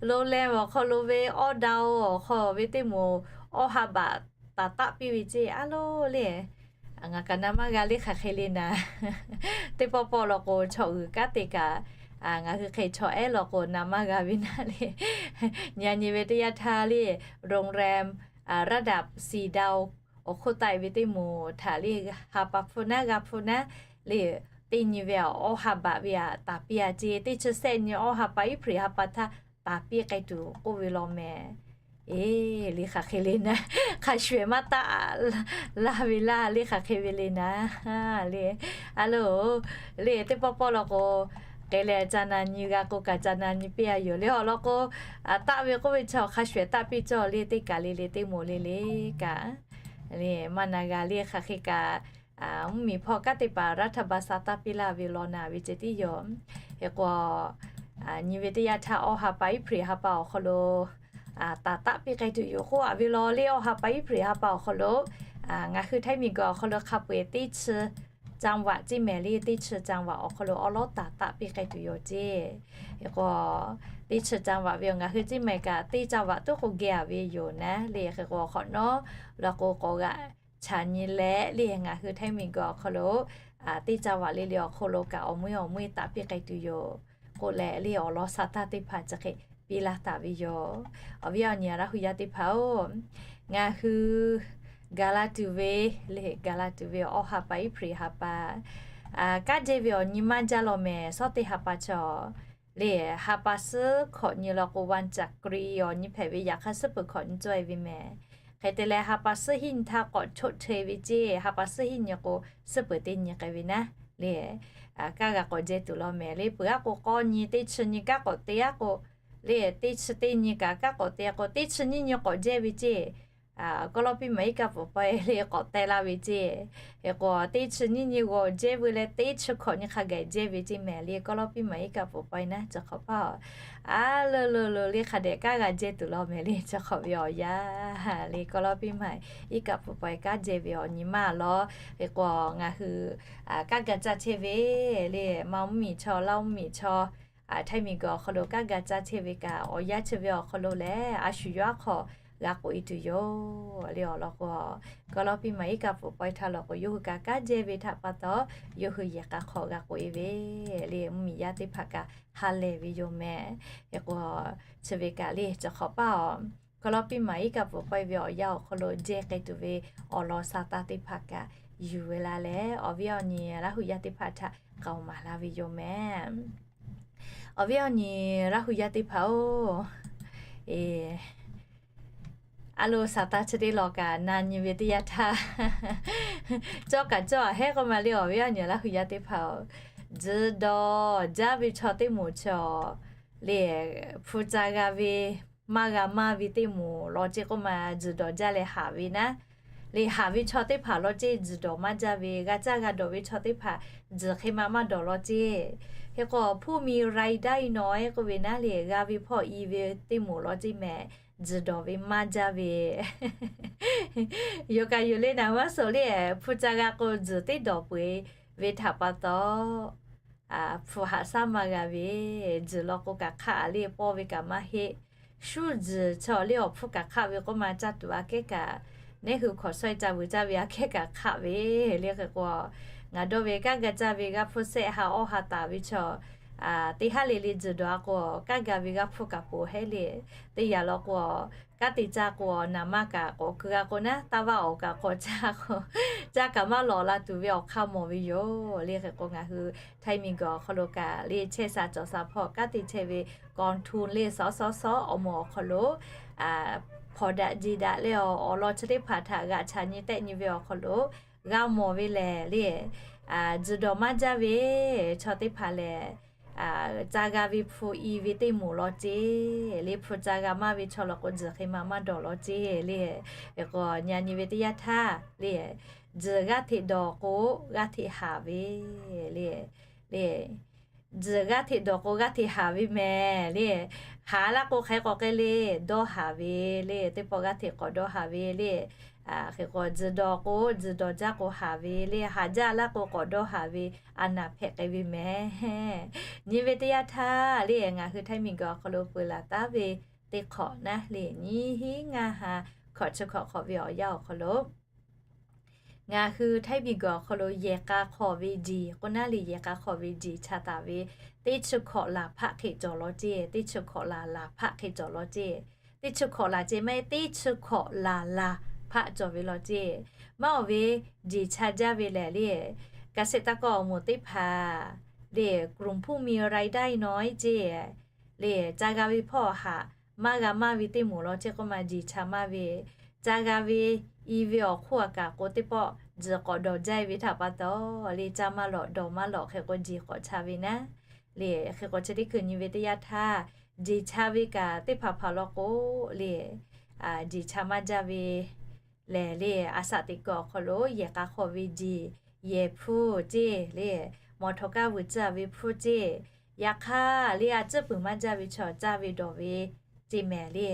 Lo leh awˬ hk'aw lo ve awˇ da awˬ hk'aw ve teˇ moˍ awˇ ha baꞈ taˍ taˆ piˇ ve ceˇ a lo le. Ngaˬ kaꞈ na maˇ g'a le hk'aˬ hk'e le naˍ. Teˇ pawˆ pawˆ law k'o chaw uiˍ kanˉ te kaꞈ, ngaˬ hui hk'e chaw ehˉ law k'o na maˇ g'a ve naˍ le. Nyi a nyi ve teˇ yanˇ htaˇ le, โรงแรม ระดับสี่ดาว awˬ hk'oˆ taˆ e ve teˇ moˍ htaꞈ le, ha pa hpu naˉ g'a hpu naˉ le, teˇ nyi ve awˇ ha baꞈ ve aꞈ taˍ piˇ a ceˇ. Teˇ chi sehˆ nyi awˇ ha pa iˉ hpreꞈ ha pa htaˇ taˍ piˇ k'ai tuˬ k'oˆ ve law mehˍ. Eˬ, le hk'aˬ hk'e le naˍ, hk'a shuˍ ehˍ maˇ taˆ laˇ ve laˇ le hk'aˬ hk'e ve le naˍ le. A lo, le teˇ pawˆ pawˆ law k'o, k'ai leh ca na nyi g'a k'o kaꞈ ca na nyi piˇ a yoˬ le. Awˬ lawn k'o, taˆ ve k'oˆ ve chaw hk'a shuˍ ehˍ taˆ piˇ cawˇ le, teˇ kaˬ le le teˇ moˍ le le kaꞈ le maˇ na g'a le hk'aˬ hk'e kaꞈ, mvuhˇmiˬ hpawˇ kanˉ te paˍ รัฐบาล sa taˇ piˇ laˇ ve law naˍ ve ceh tiˉ yoˬ. Hk'e k'o, nyi ve teˇ yanˇ htaˇ awˇ ha pa iˉ hpreꞈ ha pa awˬ hk'aw lo taˍ taˆ piˇ k'ai tuˬ yoˬ k'oˆ a ve law le. Awˇ ha pa iˉ hpreꞈ ha pa awˬ hk'aw lo, ngaˬ hui ไทย miˬguiˬ awˬ hk'aw lo hk'a peu eˬ teˇ chi จังหวัด ceˇ mehˍ le. Teˇ chi จังหวัด awˬ hk'aw lo awˉ lawˉ taˍ taˆ piˇ k'ai tuˬ yoˬ ceˇ. Hk'e k'o, teˇ chi จังหวัด ve awˬ ngaˬ hui ceˇ mehˍ kaꞈ teˇ จังหวัด tuˉ k'o geh a ve yoˬ naˍ le. Hk'e k'o hk'awꞈ nawˉ law k'o k'awꞈ g'aꞈ chaꞈ nyi leh le ngaˬ hui ไทย miˬguiˬ awˬ hk'aw lo teˇ จังหวัด le le awˬ hk'aw lo kaꞈ awˬ meuˇ awˬ meuˇ taˍ piˇ k'ai tuˬ yoˬ k'oˆ leh le awˬ lawn sa taˇ teˇ hpaˍ chi hk'e piˇ laˇ taˍ ve yoˬ. Awˬ viˉ awˬ nyi Laˇ hu yaˇ teˇ hpaˍ-oˬ, ngaˬ hui gaˬ la tuˬ ve le, gaˬ la tuˬ ve awˇ ha pa iˉ hpreꞈ ha pa, kanˉ jehˇ ve awˬ nyi maˇ jaˇ law mehˍ. Shawˉ teˇ ha pa chaw le, ha pa suhˉ hkawꞈ nyi law k'o วันจักรี awˬ nyi hpehꞈ ve yaꞈ hk'aˇ suhˉ peuˬ hkawꞈ nyi cawˇ e ve mehˍ. Hk'e te leh ha pa suhˉ hiˆ nyi htaˇ k'awꞈ ชดเชย ve ceˇ. Ha pa suhˉ hiˆ nyi k'o suhˉ peuˬ teˇ nyi k'ai ve naˉ le, kanˉ g'a k'awꞈ jehˇ tuˬ law mehˍ le. Peuˬ aˉ k'o k'awˇ nyi teˇ chi nyi kanˉ k'awꞈ te aˉ k'o le, teˇ chi teˇ nyi kaꞈ kanˉ k'awꞈ te aˉ k'o teˇ chi nyiˇ nyi k'awꞈ jehˇ ve ceˇ. Kawˇ lawˇ piˇ maˍ iˉ kaˆ pfuhˍ pawehˇ le k'awꞈ teh laˇ ve ceˇ. Hk'e k'o teˇ chi nyiˇ nyi g'awˬ jehˇ ve leh teˇ chi hkawꞈ nyi hk'a gaˬ jehˇ ve ceˇ mehˍ le. Kawˇ lawˇ piˇ maˍ iˉ kaˆ pfuhˍ pawehˇ naˉ chi hk'awꞈ paˇ a, a lo lo lo le hk'a dehꞈ kanˉ g'a jehˇ tuˬ law mehˍ le. Chi hk'awꞈ ve awˬ yanˇ le kawˇ lawˇ piˇ maˍ iˉ kaˆ pfuhˍ pawehˇ kanˉ jehˇ ve awˬ nyi maˇ law. Hk'e k'o ngaˬ hui kanˉ ga caˇ chehˇ ve le, maˇ mvuhˇmiˬ chaw, Laˇ mvuhˇmiˬ chaw, ไทย miˬguiˬ awˬ hk'aw lo kanˉ ga caˇ chehˇ ve kaꞈ awˬ yanˇ chi ve awˬ hk'aw lo lehˬ a shu yawˇ aˉ hk'aw g'a k'oꞈ e tuˬ yoˬ le. Awˬ lawn k'o kawˇ lawˇ piˇ maˍ iˉ kaˆ pfuhˍ pawehˇ htaˇ law k'o yawˇ hui kaꞈ kanˉ jehˇ ve htaꞈ pa taw yawˇ hui yehˬ k'a hk'aw g'a k'oꞈ e ve le, mvuhˇmiˬ yaˇ teˇ hpaˍ kaꞈ ha lehˬ ve yoˬ mehˍ. Hk'e k'o chi ve kaꞈ le chi hk'awꞈ paˇ a, kawˇ lawˇ piˇ maˍ iˉ kaˆ pfuhˍ pawehˇ ve awˬ yanˇ awˬ hk'aw lo jehˇ k'ai tuˬ ve awˬ lawn sa taˇ teˇ hpaˍ kaꞈ yuˬ ve la leh awˬ viˉ awˬ nyi Laˇ hu yaˇ teˇ hpaˍ htaꞈ k'aoˍ maˍ laˇ ve yoˬ mehˍ. Awˬ viˉ awˬ nyi Laˇ hu yaˇ teˇ hpaˍ-oˬ, a lo saˍ taˍ chi teˇ law kaꞈ na nyi ve teˇ yanˇ htaˇ, cawˇ kaꞈ cawˇ a hehˉ k'oˆ ma le. Awˬ viˉ awˬ nyi Laˇ hu yaˇ teˇ hpaˍ-oˬ, tzuhˬ dawˬ jaˇ ve chaw teˇ moˍ chaw le, hpu ca g'a ve maˇ g'a maˇ ve teˇ moˍ law ceˇ k'oˆ ma. Tzuhˬ dawˬ jaˇ leh haꞈ ve naˉ le, haꞈ ve chaw teˇ hpaˍ law ceˇ tzuhˬ dawˬ maˇ jaˇ ve, g'a caˇ g'a dawˬ ve chaw teˇ hpaˍ tzuhˬ hk'e ma maˇ dawˬ law ceˇ. Hk'e k'o ผู้มีรายได้น้อย k'oˆ ve naˉ le, g'a ve hpawˇ i ve teˇ moˍ law ceˇ mehˍ, tzuhˬ dawˬ ve maˇ jaˇ ve yoˬ kaꞈ yoˬ le naˍ. Maˇ suhˍ le, hpu ca g'a k'o tzuhˬ teˇ dawˬ peu eˬ ve htaꞈ pa taw, hpu haꞈ shaˉ maˇ g'a ve, tzuhˬ law k'o kaꞈ hk'aˆ a le pawˇ ve kaꞈ maˇ heˆ. Shuˉ tzuhˬ chaw le awˬ hpfuhˇ kaꞈ hk'aˆ ve k'oˆ ma, caˇ tuˬ aꞈ kehˉ kaꞈ, neˉ hui hk'awꞈ shawehˇ ca vuiˬ caˇ ve aꞈ kehˉ kaꞈ hk'aˆ ve le. Hk'e k'o, ngaˬ dawˇ ve kanˉ ga caˇ ve g'aˇ hpfuhˇ sehˆ ha awˇ ha taˍ ve chaw teˇ haˉ le le tzuhˬ dawˬ a k'o, kanˉ ga ve g'aˇ hpfuhˇ kaꞈ poˬ hehˉ le. Teˇ yanˇ law k'o, kanˉ te caˇ k'o, naˍ manˇ kaꞈ k'awꞈ keu g'a k'o naˉ, taˇ vaˇ awˬ kaꞈ k'awꞈ caˇ k'o, caˇ kaꞈ maˇ lawꞈ la tuˬ ve awˬ hk'aˇ mawˬ ve yoˬ le. Hk'e k'o, ngaˬ hui ไทย miˬguiˬ awˬ hk'aw lo kaꞈ le chehˇ sha cawˬ sha hpawˇ kanˉ te chehˇ ve กองทุน le sawˉ sawˉ sawˉ awˬ moˍ awˬ hk'aw lo hpawnˬ daꞈ jeˬ daꞈ leh awˬ lawn chi teˇ hpaˍ htaꞈ g'aꞈ chaꞈ nyi tehˆ nyi ve awˬ hk'aw lo g'a mawˬ ve lehˬ le, tzuhˬ dawˬ maˇ jaˇ ve chaw teˇ hpaˍ lehˬ, ca g'a ve hpu i ve teˇ moˍ law ceˇ le. Hpu ca g'a maˇ ve chaw law k'o, tzuhˬ hk'e ma maˇ dawˬ law ceˇ le. Hk'e k'o, nyi a nyi ve teˇ yanˇ htaˇ le, tzuhˬ g'aˇ hteꞈ dawˬ k'o, g'aˇ hteꞈ haˍ ve le, le, tzuhˬ g'aˇ hteꞈ dawˬ k'o, g'aˇ hteꞈ haˍ ve mehˍ le. Haˍ laˇ k'o, hk'aˬ hk'e k'awꞈ k'ai le, dawˇ haˍ ve le. Teˇ pawˆ g'aˇ hteꞈ k'awꞈ dawˇ haˍ ve le. Hk'e k'o, tzuhˬ dawˬ k'o, tzuhˬ dawˬ jaˇ k'o haˍ ve le, haˍ jaˇ laˇ k'o k'awꞈ dawˇ haˍ ve, a naˍ hpehꞈ k'ai ve mehˍ. Nyi ve teˇ yanˇ htaˇ le, ngaˬ hui Htaiˇ miˬguiˬ awˬ hk'aw lo peuˬ laˬ taˉ ve teˇ hk'awꞈ naˉ le, nyiˇ hinˉ ngaˇ ha hkawꞈ chi hkawꞈ hk'awꞈ ve awˬ yanˇ awˬ hk'aw lo, ngaˬ hui Htaiˇ miˬguiˬ awˬ hk'aw lo yehˬ k'a hk'awꞈ ve jeˬ k'o naˉ le, yehˬ k'a hk'awꞈ ve jeˬ cha taˍ ve teˇ chi hkawꞈ laˬ hpaˆ hk'e cawˬ law ceˇ, teˇ chi hkawꞈ laˬ laˬ hpaˆ hk'e cawˬ law ceˇ. Teˇ chi hkawꞈ laˬ ceˇ maˇ heˆ, teˇ chi hkawꞈ laˬ laˬ hpaˆ cawˬ ve law ceˇ. Maˇ awˬ ve jeˬ cha jaˇ ve lehˬ le, เกษตรกร awˬ moˍ teˇ hpaˍ le, กลุ่มผู้มีรายได้น้อย ceˇ le, ca g'a ve hpawˇ haꞈ maˇ g'a maˇ ve teˇ moˍ law ceˇ k'oˆ ma jeˬ cha maˇ ve, ca g'a ve i ve awˬ hk'oˆ a kaꞈ k'o teˇ pawˆ tzuhˬ k'awꞈ dawˬ jaˇ ve htaꞈ pa taw le, caˇ maˇ lawꞈ dawˬ maˇ lawꞈ hk'e k'o jeˬ k'awꞈ cha ve naˉ le. Hk'e k'o chi teˇ hkui nyi ve teˇ yanˇ htaˇ, jeˬ cha ve kaꞈ teˇ hpaˍ hpaˍ law k'o le, jeˬ cha maˇ jaˇ ve lehˬ le, a shaꞈ teꞈ kuiˬ awˬ hk'aw lo yehˬ k'a hk'awꞈ ve jeˬ, yehˬ hpfuhˇ ceˇ le, mawˬ htawnˍ kaˇ vuiˬ tcuhˉ ve hpfuhˇ ceˇ, yaꞈ hk'aˇ le, a tcuhˉ puiˍ maˇ jaˇ ve chaw caˇ ve dawˬ ve ceˇ mehˍ le.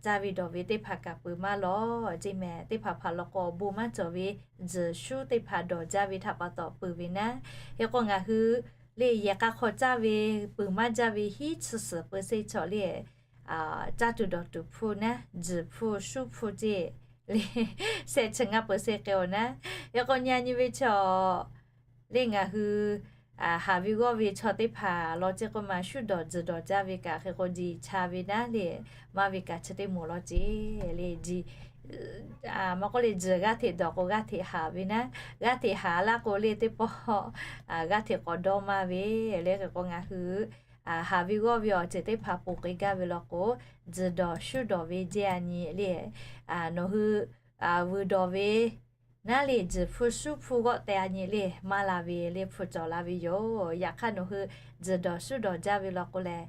Caˇ ve dawˬ ve teˇ hpaˍ kaꞈ peuˬ maˇ lawꞈ ceˇ mehˍ. Teˇ hpaˍ hpaˍ law k'o awˬ bon maˇ cawˬ ve tzuhˬ shuˉ teˇ hpaˍ dawˬ jaˇ ve htaꞈ pa taw peuˬ ve naˉ. Hk'e k'o ngaˬ hui le yehˬ k'a hk'awꞈ caˇ ve peuˬ maˇ jaˇ ve hiˉ chi suhˍ peu se chaw le, caˇ tuˬ dawˬ tuˬ hpfuhˇ naˉ, tzuhˬ hpfuhˇ shuˉ hpfuhˇ ceˇ le, shehˆ chi ngaˇ peu se k'ai-oˬ naˉ. Hk'e k'o nyi nyi ve chaw le ngaˬ hui haˍ ve g'awˇ ve chaw teˇ hpaˍ law ceˇ k'oˆ ma shuˉ dawˬ tzuhˬ dawˬ jaˇ ve kaꞈ hk'e k'o jeˬ cha ve naˉ le, maˇ ve kaꞈ chi teˇ moˍ law ceˇ le, maˇ k'oˆ le, tzuhˬ g'aˇ hteꞈ dawˬ k'o g'aˇ hteꞈ haˍ ve naˉ, g'aˇ hteꞈ haˍ laˇ k'o le teˇ pawˆ g'aˇ hteꞈ k'awꞈ dawˇ maˇ ve le. Hk'e k'o ngaˬ hui haˍ ve g'awˇ ve awˬ ceuˬ teˇ hpaˍ ponˬ k'ai gaˇ ve law k'o, tzuhˬ dawˬ shuˉ dawˬ ve jeˇ a nyi le, nawˬ hui vuiˬ dawˬ ve naˉ le, tzuhˬ hpfuhˇ shuˉ hpfuhˇ g'awˆ teh a nyi le maˇ la ve le hpu cawˬ la ve yoˬ. Yaꞈ hk'aˇ nawˬ hui tzuhˬ dawˬ shuˉ dawˬ jaˇ ve law k'o lehˬ,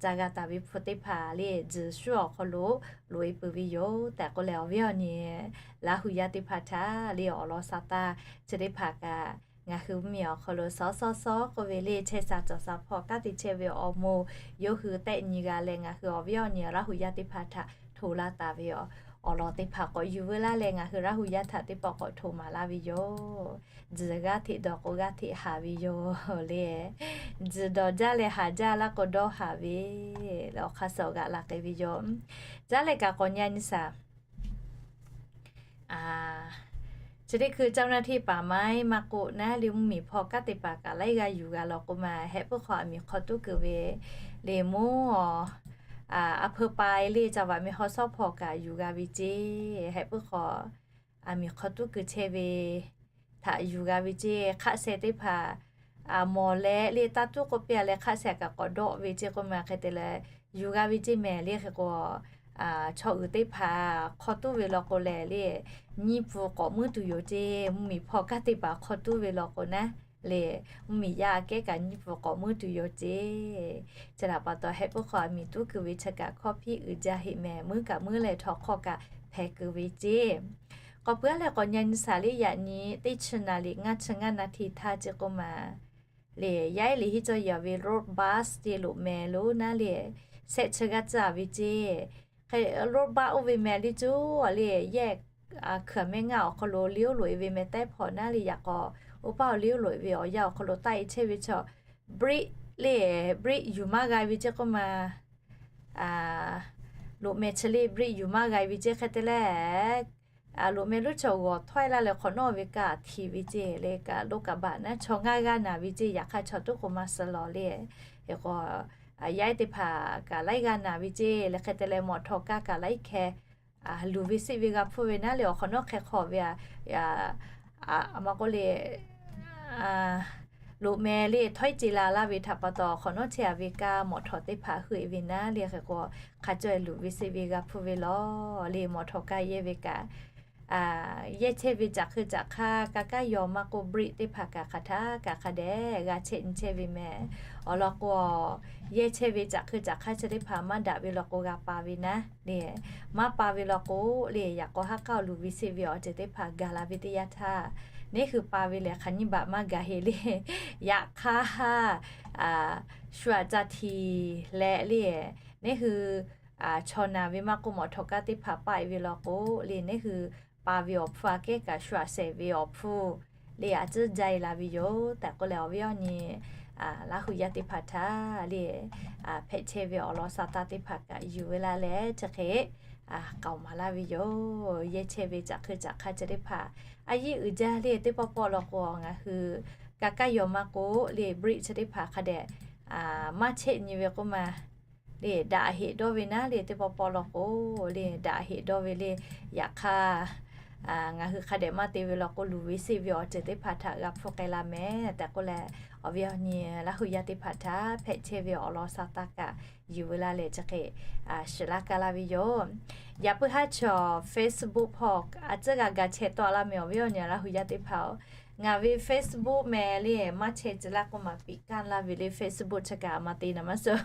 ca g'a taˍ ve hpu teˇ hpaˍ le tzuhˬ shuˉ awˬ hk'aw lo loꞈ e peuˬ ve yoˬ tehꞈ k'oˆ leh, awˬ viˉ awˬ nyi Laˇ hu yaˇ teˇ hpaˍ htaꞈ le awˬ lawn sa taˇ chi teˇ hpaˍ kaꞈ ngaˬ hui mvuhˇmiˬ awˬ hk'aw lo sawˉ sawˉ sawˉ k'oˆ ve le chehˇ sha cawˬ sha hpawˇ kanˉ te chehˇ ve awˬ moˍ yawˇ hui tehˆ nyi g'a leh ngaˬ hui awˬ viˉ awˬ nyi Laˇ hu yaˇ teˇ hpaˍ htaꞈ hto laˇ taˍ ve awˬ lawn teˇ hpaˍ k'awꞈ yuˬ veu laˇ leh ngaˬ hui Laˇ hu yaˇ htaꞈ teˇ pawˆ k'awꞈ hto maˍ laˇ ve yoˬ. Tzuhˬ g'aˇ hteꞈ dawˬ k'o g'aˇ hteꞈ haˍ ve yoˬ le. Tzuhˬ dawˬ jaˇ leh haˍ jaˇ laˇ k'o dawˇ haˍ ve le awˬ hk'aˇ suh g'aꞈ la k'ai ve yoˬ. Caˉ leh kaꞈ k'awꞈ nyi nyi shaˍ. Chi teˇ hkui เจ้าหน้าที่ป่าไม้ maˇ k'oˆ naˉ le mvuhˇmiˬ hpawˇ kanˉ te paˍ kaꞈ laiˉ g'aˇ yuˬ g'a law k'o ma, hehꞈ puiˉ hk'aw aˬ miˍ hk'aw tuˉ kuiˬ ve le mvuhˇ a, a hpeu pa le caˇ vaꞈ meh haw shawˉ hpawˇ kaꞈ yuˬ g'a ve ceˇ. Hehꞈ puiˉ hk'aw aˬ miˍ hk'aw tuˉ kuiˬ chehˇ ve htaꞈ yuˬ g'a ve ceˇ. Hk'aˆ sheh teˇ hpaˍ mawˬ leh le taˇ tuˉ k'oˆ piˇ a leh hk'aˆ sheh kaꞈ k'awꞈ dawˆ ve ceˇ k'oˆ ma hk'e te leh yuˬ g'a ve ceˇ mehˍ le. Hk'e k'o chaw uiˍ teˇ hpaˍ hk'aw tuˉ ve law k'o lehˬ le nyiˇ pfuhˍ k'awꞈ muiˉ tuˬ yoˬ ceˇ. Mvuhˇmiˬ hpawˇ kanˉ te paˍ hk'aw tuˉ ve law k'o naˉ le mvuhˇmiˬ yaˇ aꞈ kehˉ kaꞈ nyiˇ pfuhˍ k'awꞈ muiˉ tuˬ yoˬ ceˇ. Chi htaꞈ pa taw hehꞈ puiˉ hk'aw aˬ miˍ tuˉ kuiˬ ve chi kaꞈ hkawˇ hpiˇ uiˍ jaˇ heˆ mehˍ. Muiˉ kaꞈ muiˉ leh htawnˍ hk'awˇ kaꞈ hpehꞈ kuiˬ ve ceˇ. K'awꞈ peuˬ a leh k'awꞈ nyi nyi shaˍ le yaꞈ nyi teˇ chi naˍ riˍ ngaˇ chi ngaˇ naˍ htiˍ htaˇ ceˇ k'oˆ ma le yaˇ eˉ liꞈ hiˉ cawˇ yaꞈ ve road bus ceˇ loꞈ meh lonˉ naˉ le shehˆ chi g'aˇ tcuh a ve ceˇ. Hk'e road bus oˇ ve meh le cuˇ a le yehˇ hkui aˬ mehˆ ngaˇ awˬ hk'aw lo liˇ oˇ loꞈ e ve meh tehˉ hpawˇ naˉ le yaꞈ k'aw oˇ paˇ oˇ liˇ oˇ loꞈ e ve awˬ yanˇ awˬ hk'aw lo taˆ e chehˇ ve chaw brake le brake yuˬ maˇ g'a ve ceˇ k'oˆ ma loꞈ meh chi le brake yuˬ maˇ g'a ve ceˇ. Hk'e te leh loꞈ meh lonˉ chaw g'awˬ htawehˇ laˇ leh hk'awꞈ nawˉ ve kaꞈ htiˍ ve ceˇ le kaꞈ loˇ kaꞈ baˬ naˉ chaw ngaˇ g'aˇ naˍ ve ceˇ. Yaꞈ hk'aˇ chaw tuˉ k'o maˇ suh lawˬ le. Hk'e k'o yaˇ eˉ teˇ hpaˍ kaꞈ laiˉ g'aˇ naˍ ve ceˇ le. Hk'e te leh mawˬ htawnˍ kaˇ kaꞈ laiˉ hkeh luˬ ve seˆ ve g'a hpfuhˇ ve naˉ le awˬ hk'awꞈ nawˉ hk'e hk'aw ve a, a maˇ k'oˆ le loꞈ meh le htawehˇ ce la laˇ ve htaꞈ pa taw awˬ hk'awꞈ nawˉ chehˇ a ve kaˇ mawˬ htawnˍ teˇ hpaˍ heuˆ e ve naˉ le. Hk'e k'o hk'a caweh luˬ ve seˆ ve g'a hpfuhˇ ve lawˬ le. Mawˬ htawnˍ kaˇ yehˇ ve kaꞈ yehˇ chehˇ ve caꞈ hk'e caꞈ hk'aˇ kaˇ kaˇ yaw maˇ k'oˆ brake teˇ hpaˍ kaꞈ hk'aˬ htaˇ kaꞈ hk'a dehꞈ g'a chehˇ nyi chehˇ ve meh. Awˬ lawn k'o yehˇ chehˇ ve caꞈ hk'e caꞈ hk'aˇ chi teˇ hpaˍ maˇ daꞈ ve law k'o g'a pa ve naˉ le. Maˇ pa ve law k'o le yaꞈ k'aw haˉ k'aˇ luˬ ve seˆ ve awˬ ceuˬ teˇ hpaˍ gaˬ la ve teˇ yanˇ htaˇ neˇ hui pa ve lehˬ hk'aˬ nyiˇ baꞈ maˇ gaˬ heˆ le. Yaꞈ hk'aˇ shu aꞈ ca htiˍ leh le neˇ hui chaw naˬ ve maˇ k'oˆ, mawˬ htawˇ kaˇ teˇ hpaˍ paˆ e ve law k'o le, neˉ hui pa ve awˬ hpfuhˇ aꞈ kehˉ kaꞈ shu aꞈ shehˍ ve awˬ hpfuhˇ le, a tcuhˉ jaˇ e la ve yoˬ tehꞈ k'oˆ leh, awˬ viˉ awˬ nyi Laˇ hu yaˇ teˇ hpaˍ htaꞈ le hpehꞈ chehˇ ve awˬ lawn sa taˇ teˇ hpaˍ kaꞈ yuˬ ve laˇ leh chi hk'e k'aoˍ maˍ laˇ ve yoˬ. Yehˇ chehˇ ve caꞈ hk'e caꞈ hk'aˇ chi teˇ hpaˍ a yiˉ uiˍ jaˇ le, teˇ pawˆ pawˆ law k'o ngaˬ hui ka kaˇ yaw maˇ k'oˆ le, brick chi teˇ hpaˍ hk'a dehꞈ maˇ chehˇ nyi ve k'oˆ ma le, daꞈ heꞈ dawˇ ve naˉ le, teˇ pawˆ pawˆ law k'o le daꞈ heꞈ dawˇ ve le. Yaꞈ hk'aˇ ngaˬ hui hk'a dehꞈ maˇ te ve law k'o, luˬ ve seˆ ve awˬ ceuˬ teˇ hpaˍ htaꞈ g'a hpfuhˇ k'ai la mehˍ tehꞈ k'oˆ leh, awˬ viˉ awˬ nyi Laˇ hu yaˇ teˇ hpaˍ htaꞈ hpehꞈ chehˇ ve awˬ lawn sa taˇ kaꞈ yuˬ ve laˇ leh chi hk'e shiˍ laˇ kaˇ laˇ ve yoˬ. Yaꞈ puiˉ haˉ chaw Facebook hpawˇ a tcuhˉ g'a ga chehˇ tawˆ laˇ mehˍ, awˬ viˉ awˬ nyi Laˇ hu yaˇ teˇ hpaˍ-oˬ. Ngaˬ ve Facebook mehˍ le, maˇ chehˇ tcuh laˇ k'oˆ ma piꞈ kaˇ laˇ ve le, Facebook chi kaꞈ a ma te naˍ maˇ suh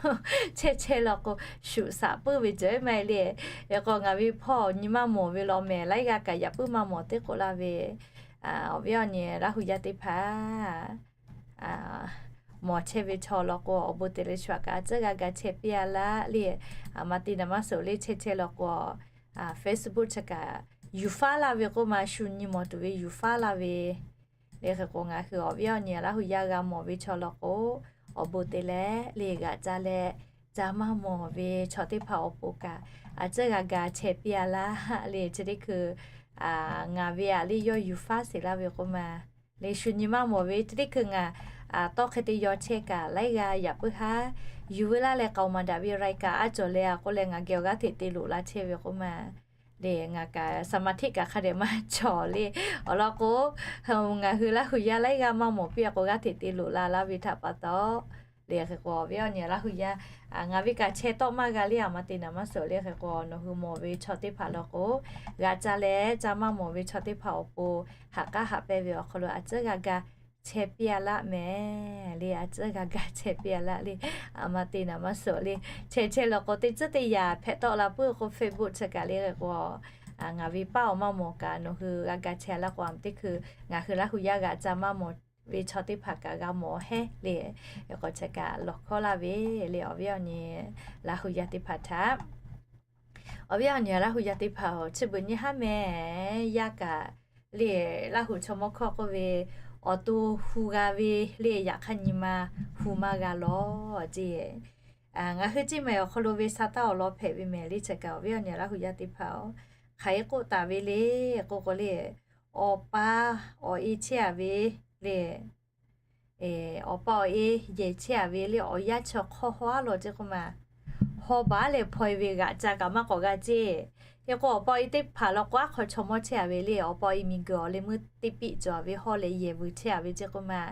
chehˇ chehˇ law k'o, shuꞈ shaꞈ puiˉ ve ceuˬ maˇ heˆ le. Hk'e k'o ngaˬ ve hpawˇ nyi maˇ mawˬ ve law mehˍ, laiˉ g'aˇ kaꞈ yaꞈ puiˉ maˇ mawˬ teˇ k'oˆ laˇ ve, awˬ viˉ awˬ nyi Laˇ hu yaˇ teˇ hpaˍ mawˬ chehˇ ve chaw law k'o, awˬ bon te leh shu aꞈ kaꞈ a tcuhˉ g'a ga chehˇ piˇ a laˇ le. A ma te naˍ maˇ suh le, chehˇ chehˇ law k'o Facebook chi kaꞈ yuˬ faˉ laˇ ve k'oˆ ma, shu nyi mawˬ tuˬ ve yuˬ faˉ laˇ ve le. Hk'e k'o ngaˬ hui awˬ viˉ awˬ nyi Laˇ hu yaˇ g'a mawˬ ve chaw law k'o, awˬ bon te leh le g'aꞈ ca leh ca maˇ mawˬ ve chaw teˇ hpaˍ awˬ pon kaꞈ a tcuhˉ g'a ga chehˇ piˇ a laˇ le. Chi teˇ hkui ngaˬ ve aꞈ le yawˇ yuˬ faˉ sheˍ laˇ ve k'oˆ ma le, shu nyi maˇ mawˬ ve chi teˇ hkui ngaˬ tawˇ hk'e te yaw chehˇ kaꞈ laiˉ g'aˇ yaꞈ puiˉ haˉ yuˬ ve laˇ leh k'aoˍ maˍ daꞈ ve raiˍ kaꞈ a cawˬ leh a k'oˆ leh ngaˬ geh awˬ g'aˇ hteꞈ te loꞈ la chehˇ ve k'oˆ ma le. Ngaˬ kaꞈ สมาธิ kaꞈ hk'a dehꞈ maˇ cawˬ le. Awˬ lawn k'o, ngaˬ hui Laˇ hu yaˇ laiˉ g'aˇ maˇ mawˬ piˇ a k'o g'aˇ hteꞈ te loꞈ la laˇ ve htaꞈ pa taw le. Hk'e k'o awˬ viˉ awˬ nyi Laˇ hu yaˇ ngaˬ ve kaꞈ chehˇ tawˆ maˇ g'a le, a ma te naˍ maˇ suh le. Hk'e k'o nawˬ hui mawˬ ve chaw teˇ hpaˍ law k'o, g'aꞈ ca leh ca maˇ mawˬ ve chaw teˇ hpaˍ awˬ pon haꞈ k'aˉ haꞈ pehnˇ ve awˬ hk'aw lo a tcuhˉ g'a ga chehˇ piˇ a laˇ mehˍ le, a tcuhˉ g'a ga chehˇ piˇ a laˇ le. A ma te naˍ maˇ suh le, chehˇ chehˇ law k'o teˇ tcuhˉ teˇ yaꞈ hpehꞈ tawˆ la puiˉ k'o Facebook chi kaꞈ le. Hk'e k'o ngaˬ ve paˇ awˬ maˇ mawˬ kaꞈ nawˬ hui g'a ga chehˇ a laˇ k'o, a ma teˇ hkui ngaˬ hui Laˇ hu yaˇ g'aꞈ ca maˇ mawˬ ve chaw teˇ hpaˍ kaꞈ g'a mawˬ hehˉ le. Hk'e k'o chi kaꞈ lawˬ hkawˇ laˇ ve le, awˬ viˉ awˬ nyi Laˇ hu yaˇ teˇ hpaˍ htaꞈ. Awˬ viˉ awˬ nyi Laˇ hu yaˇ teˇ hpaˍ-oˬ, chi beuꞈ nyi haˉ mehˍ. Yaˇ kaꞈ le, Laˇ hu chaw mawˇ hkawˇ k'oˆ ve, awˬ to hu g'a ve le, yaꞈ hk'aˇ nyi ma hu maˇ g'a lawˬ ceˇ. Ngaˬ hui ceˇ mehˍ awˬ hk'aw lo ve sa taˇ awˬ lawn hpehꞈ ve mehˍ le. Chi kaꞈ awˬ viˉ awˬ nyi Laˇ hu yaˇ teˇ hpaˍ-oˬ, hk'aˬ hk'e k'oˆ taˍ ve le k'oˆ k'o le, awˬ pa awˬ e chehˇ a ve le, awˬ pa awˬ e yehˬ chehˇ a ve le, awˬ yanˇ chi hk'aw haw a lawˬ ceˇ k'oˆ ma, haw baˬ leh hpaw e ve g'aꞈ ca kaꞈ maˇ k'awꞈ g'a ceˇ. Hk'e k'o awˬ pa awˬ e teˇ hpaˍ law k'o aˉ hk'aw chaw mawˇ chehˇ a ve le, awˬ pa awˬ e miˬguiˬ awˬ leh meuˇ teˇ piˆ cawˬ a ve hawˇ leh yehˬ vuiˬ chehˇ a ve ceˇ k'oˆ ma.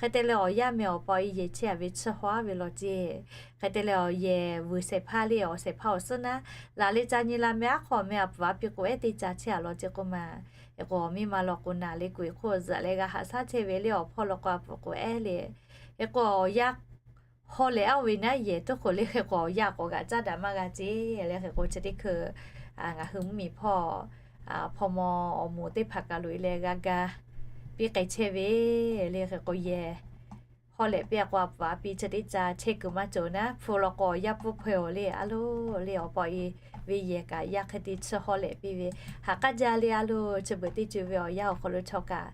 Hk'e te leh awˬ yanˇ meh awˬ pa awˬ e yehˬ chehˇ a ve chi haw a ve lawˬ ceˇ. Hk'e te leh awˬ yehˬ vuiˬ shehˍ hpaˇ le, awˬ shehˍ hpaˇ awˬ suhˉ naˉ, laˬ leh ca nyi la meh aˉ hk'aw meh a pfuhˍ a piˇ k'o ehˉ teˇ ca chehˇ a lawˬ ceˇ k'oˆ ma. Hk'e k'o miˇ ma law k'o naˬ le, kuˬ e hk'oˆ zuhꞈ leh g'a haꞈ shaˉ chehˇ ve le, awˬ hpawˇ law k'o a pfuhˍ k'o ehˉ le. Hk'e k'o awˬ yanˇ haw lehˬ a ve naˉ yehˬ tuˉ k'oˆ le. Hk'e k'o awˬ yanˇ k'awꞈ g'aꞈ caˉ daꞈ maˇ g'a ceˇ le. Hk'e k'o chi teˇ hkui ngaˬ hui mvuhˇmiˬ hpawˇ hpawˇ maw awˬ moˍ teˇ hpaˍ kaꞈ loꞈ e leh g'a ga piˇ k'ai chehˇ ve le. Hk'e k'o yehˬ haw lehˬ piˇ a k'o a pfuhˍ a piˇ chi teˇ ca chehˇ kuiˬ maˇ cawˬ naˉ, hpu law k'o awˬ yanˇ pfuhˇ hpaw e awˬ le a loˬ le, awˬ pa awˬ e ve yehˬ kaꞈ yaˇ hk'e te chi haw lehˬ piˇ ve, haꞈ k'aˉ jaˇ le a loˬ. Chi beuꞈ teˇ co ve awˬ yanˇ awˬ hk'aw lo chaw kaꞈ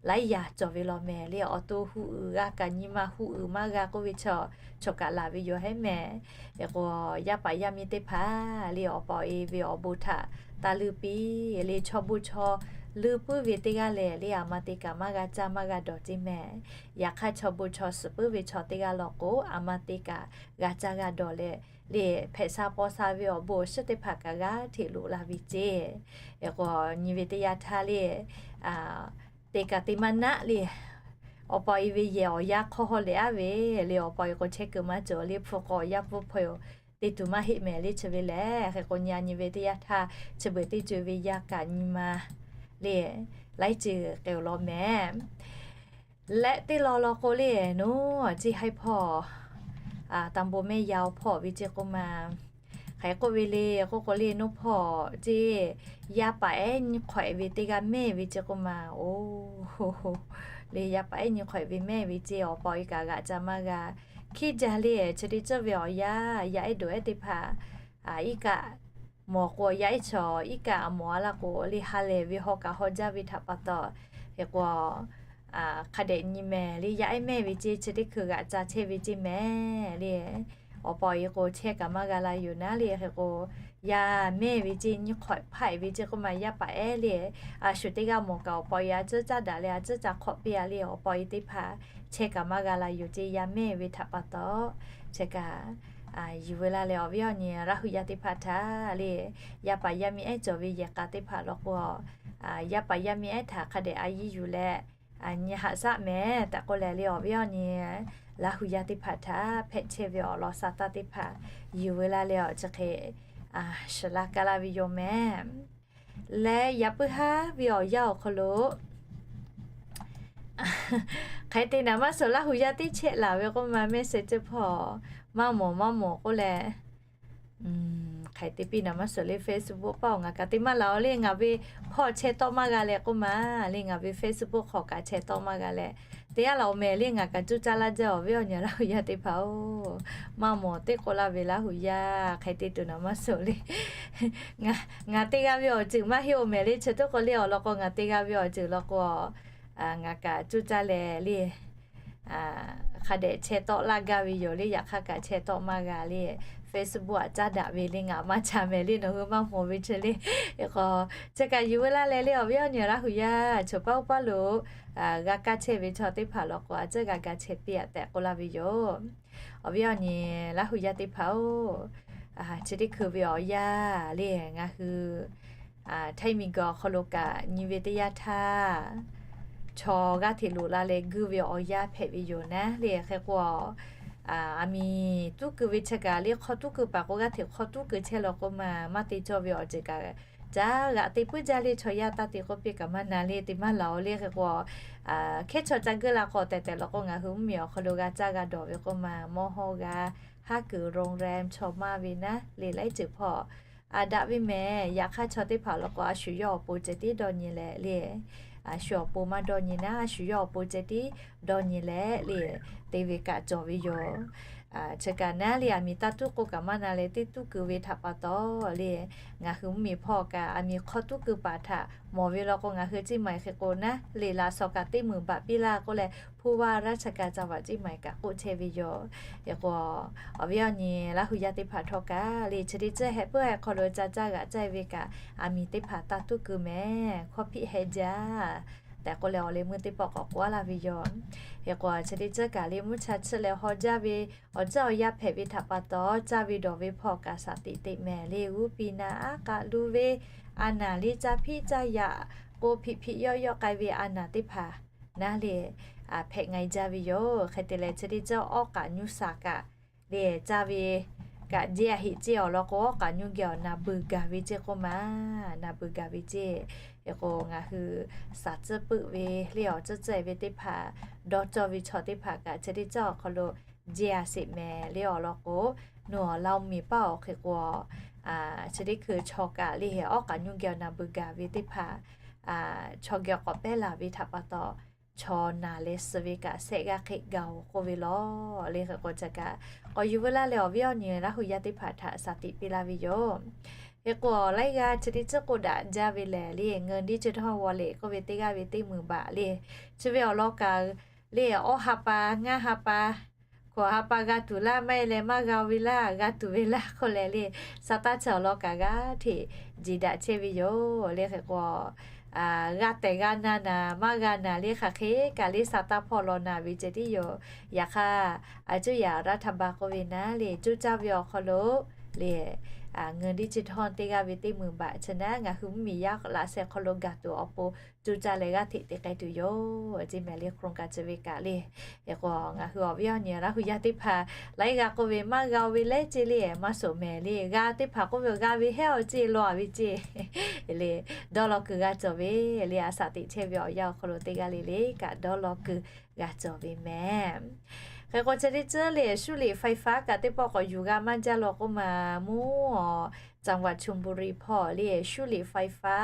laiˉ yaꞈ cawˬ ve law mehˍ le. Awˬ to hu uiˍ g'a kaꞈ nyi ma hu uiˍ maˇ g'a k'oˆ ve chaw, chaw kaꞈ laˬ ve yoˬ hehˉ mehˍ. Hk'e k'o yaˇ paˍ yaˇ miˇ teˇ hpaˍ le, awˬ pa awˬ e ve awˬ bon htaꞈ taˇ leuˇ piˇ le. Chaw bon chaw leuˇ puiˉ ve teˇ g'aˇ lehˬ le, a ma te kaꞈ maˇ g'a caˇ maˇ g'a dawˬ ceˇ mehˍ. Yaꞈ hk'aˇ chaw bon chaw suhˍ puiˉ ve chaw teˇ g'aˇ law k'o, a ma te kaꞈ g'a caˇ g'a dawˬ leh le, hpehꞈ sha paw sha ve awˬ bon awˬ shiˉ teˇ hpaˍ kaꞈ g'aˇ hteꞈ loꞈ la ve ceˇ. Hk'e k'o nyi ve teˇ yanˇ htaˇ le, te kaꞈ te maˇ naˆ le, awˬ pa awˬ e ve yehˬ awˬ yanˇ hk'aw haw lehˬ a ve le, awˬ pa awˬ e k'o chehˇ kuiˬ maˇ cawˬ le, hpu k'o awˬ yanˇ pfuhˇ hpaw e te tuˬ maˇ heˆ mehˍ le. Chi ve lehˬ hk'e k'o nyi a nyi ve teˇ yanˇ htaˇ chi beuꞈ teˇ co ve yaˇ kaꞈ nyi ma le, laiˉ ceuˬ k'ai awˬ lawn mehˍ. Leh teˇ law law k'o le, nawˬ ceˇ haiˉ hpawˇ, ตำบลแม่ยาว hpawˇ ve ceˇ k'oˆ ma. Hk'aˬ hk'e k'oˆ ve le k'oˆ k'o le, nawˬ hpawˇ ceˇ yaˇ paˍ ehˉ nyi hk'awꞈ e ve teˇ g'aˇ mehˇ ve ceˇ k'oˆ ma. Oˬ, le yaˇ paˍ ehˉ nyi hk'awꞈ e ve mehˇ ve ceˇ, awˬ pa awˬ e kaꞈ g'aꞈ ca maˇ g'a. Hkiˉ jaˇ le, chi teˇ ceuˬ ve awˬ yanˇ yaˇ ehˉ dawꞈ ehˉ teˇ hpaˍ iˉ kaˆ mawˬ k'o yaˇ ehˉ chaw iˉ kaˆ a mawˬ a laˇ k'o le, ha lehˬ ve haw kaꞈ haw jaˇ ve htaꞈ pa taw, hk'e k'o hk'a dehꞈ nyi mehˍ le, yaˇ ehˉ mehˇ ve ceˇ chi teˇ hkui g'aꞈ ca chehˇ ve ceˇ mehˍ le. Awˬ pa awˬ e k'o chehˇ kaꞈ maˇ g'a la yoˬ naˉ le. Hk'e k'o yaˇ mehˇ ve ceˇ nyiˇ hk'awꞈ hpaˆ ve ceˇ k'oˆ ma yaˇ paˍ ehˉ le, a shu teˇ g'aˇ mawˬ kaꞈ awˬ pa awˬ e a ciˉ caˇ daꞈ leh a ciˉ ca hk'awꞈ piˇ a le, awˬ pa awˬ e teˇ hpaˍ chehˇ kaꞈ maˇ g'a la yoˬ ceˇ, yaˇ mehˇ ve htaꞈ pa taw. Chi kaꞈ yuˬ ve laˇ leh awˬ viˉ awˬ nyi Laˇ huˍ yaˇ teˇ hpaˍ htaꞈ le, yaˇ paˍ yaˇ miˇ ehˉ cawˬ ve yehˬ k'a teˇ hpaˍ law k'o, yaˇ paˍ yaˇ miˇ ehˉ htaꞈ hk'a dehꞈ a yiˇ yuˬ leh nyi haꞈ shaˆ mehˍ tehꞈ k'oˆ leh le awˬ viˉ awˬ nyi Laˇ huˍ yaˇ teˇ hpaˍ htaꞈ hpehꞈ chehˇ ve awˬ lawn sa taˇ teˇ hpaˍ yuˬ ve laˇ leh awˬ chi hk'e shiˍ la ka laˇ ve yoˬ mehˍ. Leh yaꞈ puiˉ haˉ ve awˬ yanˇ awˬ hk'aw lo hk'e te naˍ maˇ suhˍ Laˇ huˍ yaˇ teˇ chehˇ laˬ ve k'oˆ ma mehˆ sheh ceuˇ hpawˇ maˇ mawˬ maˇ mawˬ k'oˆ leh, hk'e te piˇ naˍ maˇ suhˍ le Facebook paˇ awˬ ngaˬ kaꞈ te maˇ laˬ o le ngaˬ ve hpawˇ chehˇ tawˆ maˇ g'a leh k'oˆ ma le ngaˬ ve Facebook hk'aw kaꞈ chehˇ tawˆ maˇ g'a leh, teˇ g'aˇ laˬ awˬ mehˍ le ngaˬ kaꞈ cuˇ caˇ laˇ jaˇ awˬ viˉ awˬ nyi Laˇ huˍ yaˇ teˇ hpaˍ-oˬ, maˇ mawˬ teˇ k'oˆ laˇ ve Laˇ huˍ yaˇ hk'e te tuˬ naˍ maˇ suhˍ le. Ngaˬ te g'a ve awˬ ceuˬ maˇ heˆ awˬ mehˍ le chi teˇ k'o le awˬ lawn k'o ngaˬ te g'a ve awˬ ceuˬ law k'o, ngaˬ kaꞈ cuˇ caˇ leh le hk'a dehꞈ chehˇ tawˆ laˇ gaˇ ve yoˬ le. Yaꞈ hk'aˇ kaꞈ chehˇ tawˆ maˇ g'a le. Facebook aꞈ caˉ daꞈ ve le ngaˬ maˇ ca mehˍ le nawˬ hui maˇ mawˬ ve chi le. Hk'e k'o, chi kaꞈ yuˬ ve laˇ leh le awˬ viˉ awˬ nyi Laˇ huˍ yaˇ chaw paˇ oˇ paˇ lo g'a kaˇ chehˇ ve chaw teˇ hpaˍ law k'o a ciˉ g'a ga chehˇ piˇ aꞈ tehꞈ k'oˆ laˇ ve yoˬ. Awˬ viˉ awˬ nyi Laˇ huˍ yaˇ teˇ hpaˍ-oˬ, chi teˇ hkui ve awˬ yanˇ le ngaˬ hui htaiˇ miˬguiˬ awˬ hk'aw lo kaꞈ nyi ve teˇ yanˇ htaˇ, chaw g'aˇ hteꞈ loꞈ la leh guiˇ ve awˬ yanˇ hpehꞈ ve yoˬ naˉ le. Hk'e k'o, aˬ miˍ tuˉ keu ve chi kaꞈ le hk'aw tuˉ keu paˍ k'o g'aˇ hteꞈ hk'aw tuˉ keu chehˇ law k'o ma maˇ te cawˇ ve awˬ ceuˬ kaꞈ, caˉ g'aꞈ te puiˉ jaˇ le chaw yaˇ taˇ te k'oˆ piˇ kaꞈ maˇ na le te maˇ laˬ o le. Hk'e k'o, hkehˉ chaw ca geuˆ la k'o tehꞈ tehꞈ law k'o ngaˬ hui mvuhˇ miˬ awˬ hk'aw lo g'a caˇ g'a dawˬ ve k'oˆ ma mawˇ hawˇ g'a haˉ kuiˬ โรงแรม chaw maˇ ve naˉ le laiˉ ceuˬ hpawˇ a daꞈ ve mehˍ. Yaꞈ hk'aˇ chaw teˇ hpaˍ law k'o a shu yawˇ awˬ pon ceh tiˉ dawˇ nyi leh le, a shu awˬ pon maˇ dawˇ nyi naˉ a shu yawˇ awˬ pon ceh tiˉ dawˇ nyi leh le, te ve kaꞈ cawˬ ve yoˬ. Chi kaꞈ naˉ le aˬ miˍ taˇ tuˉ k'oˆ kaꞈ maˇ na leh teˇ tuˉ keu ve htaꞈ pa taw le, ngaˬ hui mvuhˇ miˬ hpawˇ kaꞈ aˬ miˍ hk'aw tuˉ keu paˍ htaꞈ mawˬ ve law k'o ngaˬ hui เชียงใหม่ hk'e k'o naˉ le laꞈ shawˍ kaꞈ teˇ meunˍ baꞈ piˇ laˇ k'oˆ leh ผู้ว่าราชการจังหวัดเชียงใหม่ kaꞈ k'oˆ chehˇ ve yoˬ. Hk'e k'o, awˬ viˉ awˬ nyi Laˇ huˍ yaˇ teˇ hpaˍ htawˇ kaꞈ le chi teˇ ceuˬ heh puiˉ heh hk'aw lo ca caˇ g'aꞈ caˇ ve kaꞈ aˬ miˍ teˇ hpaˍ taˇ tuˉ keu mehˍ hkawˇ hpiˆ heh jaˇ tehꞈ k'oˆ leh awˬ leh meuˇ teˇ pawˆ k'awꞈ k'oˆ laˇ ve yoˬ. Hk'e k'o chi teˇ ceuˬ kaꞈ le mvuhˇ cha chiˇ leh haw jaˇ ve awˬ ceuˬ awˬ yanˇ hpehꞈ ve htaꞈ pa taw caˇ ve dawˬ ve hpawˇ kaꞈ shaˍ tiꞈ teꞈ mehˍ le g'uˇ piˇ naˉ aˉ k'aˆ luˇ ve a naˍ le caˇ hpiˆ caˇ yaꞈ k'o hpiꞈ hpiꞈ yawˆ yawˆ k'ai ve a naˍ teˇ hpaˍ naˉ le hpehꞈ nga e jaˇ ve yoˬ. Hk'e te leh chi teˇ ceuˬ awˉ k'aꞈ nyuˇ shaˍ kaꞈ le caˇ ve kaꞈ jehˇ a heꞈ ceˇ awˬ lawn k'o awˉ k'aꞈ nyuˇ geh awˬ naˍ beuˬ gaˬ ve ceˇ k'oˆ ma, naˍ beuˬ gaˬ ve ceˇ. Hk'e k'o ngaˬ hui shaˍ tcuhˇ peuˆ ve le awˬ tcuhˇ tcuhˇ e ve teˇ hpaˍ dawˇ cawˇ ve chaw teˇ hpaˍ kaꞈ chi teˇ ceuˬ awˬ hk'aw lo jehˇ a sheˍ mehˍ le awˬ lawn k'o, nawˬ awˬ Laˇ miˬ paˇ awˬ hk'e k'o, chi teˇ hkui chaw kaꞈ le awˉ k'aꞈ nyuˇ geh awˬ naˍ beuˬ gaˬ ve teˇ hpaˍ chaw geh k'awꞈ pehˉ laˬ ve htaꞈ pa taw, chaw naˍ leh suh ve kaꞈ shehˆ g'aˇ hk'e gaˬ oˬ k'oˆ ve law. Le hk'e k'o chi kaꞈ k'awꞈ yuˬ veu laˇ leh awˬ viˉ awˬ nyi Laˇ huˍ yaˇ teˇ hpaˍ htaꞈ shaˍ tiꞈ piˇ laˇ ve yoˬ. Hk'e k'o laiˉ g'aˇ chi teˇ ceuˬ k'oˆ daꞈ jaˇ ve lehˬ le เงินดิจิทัล wallet k'oˆ ve teˇ g'aˇ ve teˇ meunˍ baꞈ le, chi ve awˬ lawn kaꞈ le awˇ ha pa ngaˇ ha pa hkawꞈ ha pa g'a tuˬ laˇ maˇ heˆ leh maˇ g'a ve laˇ g'a tuˬ ve laˇ k'oˆ leh le, sa taˇ chi awˬ lawn kaꞈ g'aˇ hteꞈ jeˬ daꞈ chehˇ ve yoˬ. Le hk'e k'o g'a tehˬ g'a na naˍ maˇ g'a naˍ le hk'aˬ hk'e kaꞈ le sa taˇ hpawˇ law naˍ ve ceh tiˉ yoˬ. Yaꞈ hk'aˇ, a cuˇ yaꞈ รัฐบาล k'oˆ ve naˉ le cuˇ caˇ ve awˬ hk'aw lo le เงินดิจิทัล teˇ g'aˇ ve teˇ meunˍ baꞈ chi naˉ ngaˬ hui mvuhˇ miˬ yaˇ laꞈ sheh hk'aw lo gaˬ tuˬ awˬ pon cuˇ caˇ leh g'aˇ hteꞈ te k'ai tuˬ yoˬ. Ceˇ mehˍ le โครงการ chi ve kaꞈ le. Hk'e k'o ngaˬ hui awˬ viˉ awˬ nyi Laˇ huˍ yaˇ teˇ hpaˍ laiˉ g'aˇ k'oˆ ve maˇ g'a ve leh ceˇ le maˇ shoˍ mehˍ le g'a teˇ hpaˍ k'oˆ ve g'a ve hehˉ awˬ ceˇ law a ve ceˇ le dawˇ law kuiˬ g'a cawˬ ve le a shaˍ tiꞈ chehˇ ve awˬ yanˇ awˬ hk'aw lo teˇ g'aˇ le le kaꞈ dawˇ law kuiˬ g'a cawˬ ve mehˍ. Hk'e k'o chi teˇ ceuˬ le 修理ไฟฟ้า kaꞈ teˇ pawˆ k'awꞈ yuˬ g'a maˇ jaˇ law k'oˆ ma mvuhˇ awˬ จังหวัดชลบุรี hpawˇ le 修理ไฟฟ้า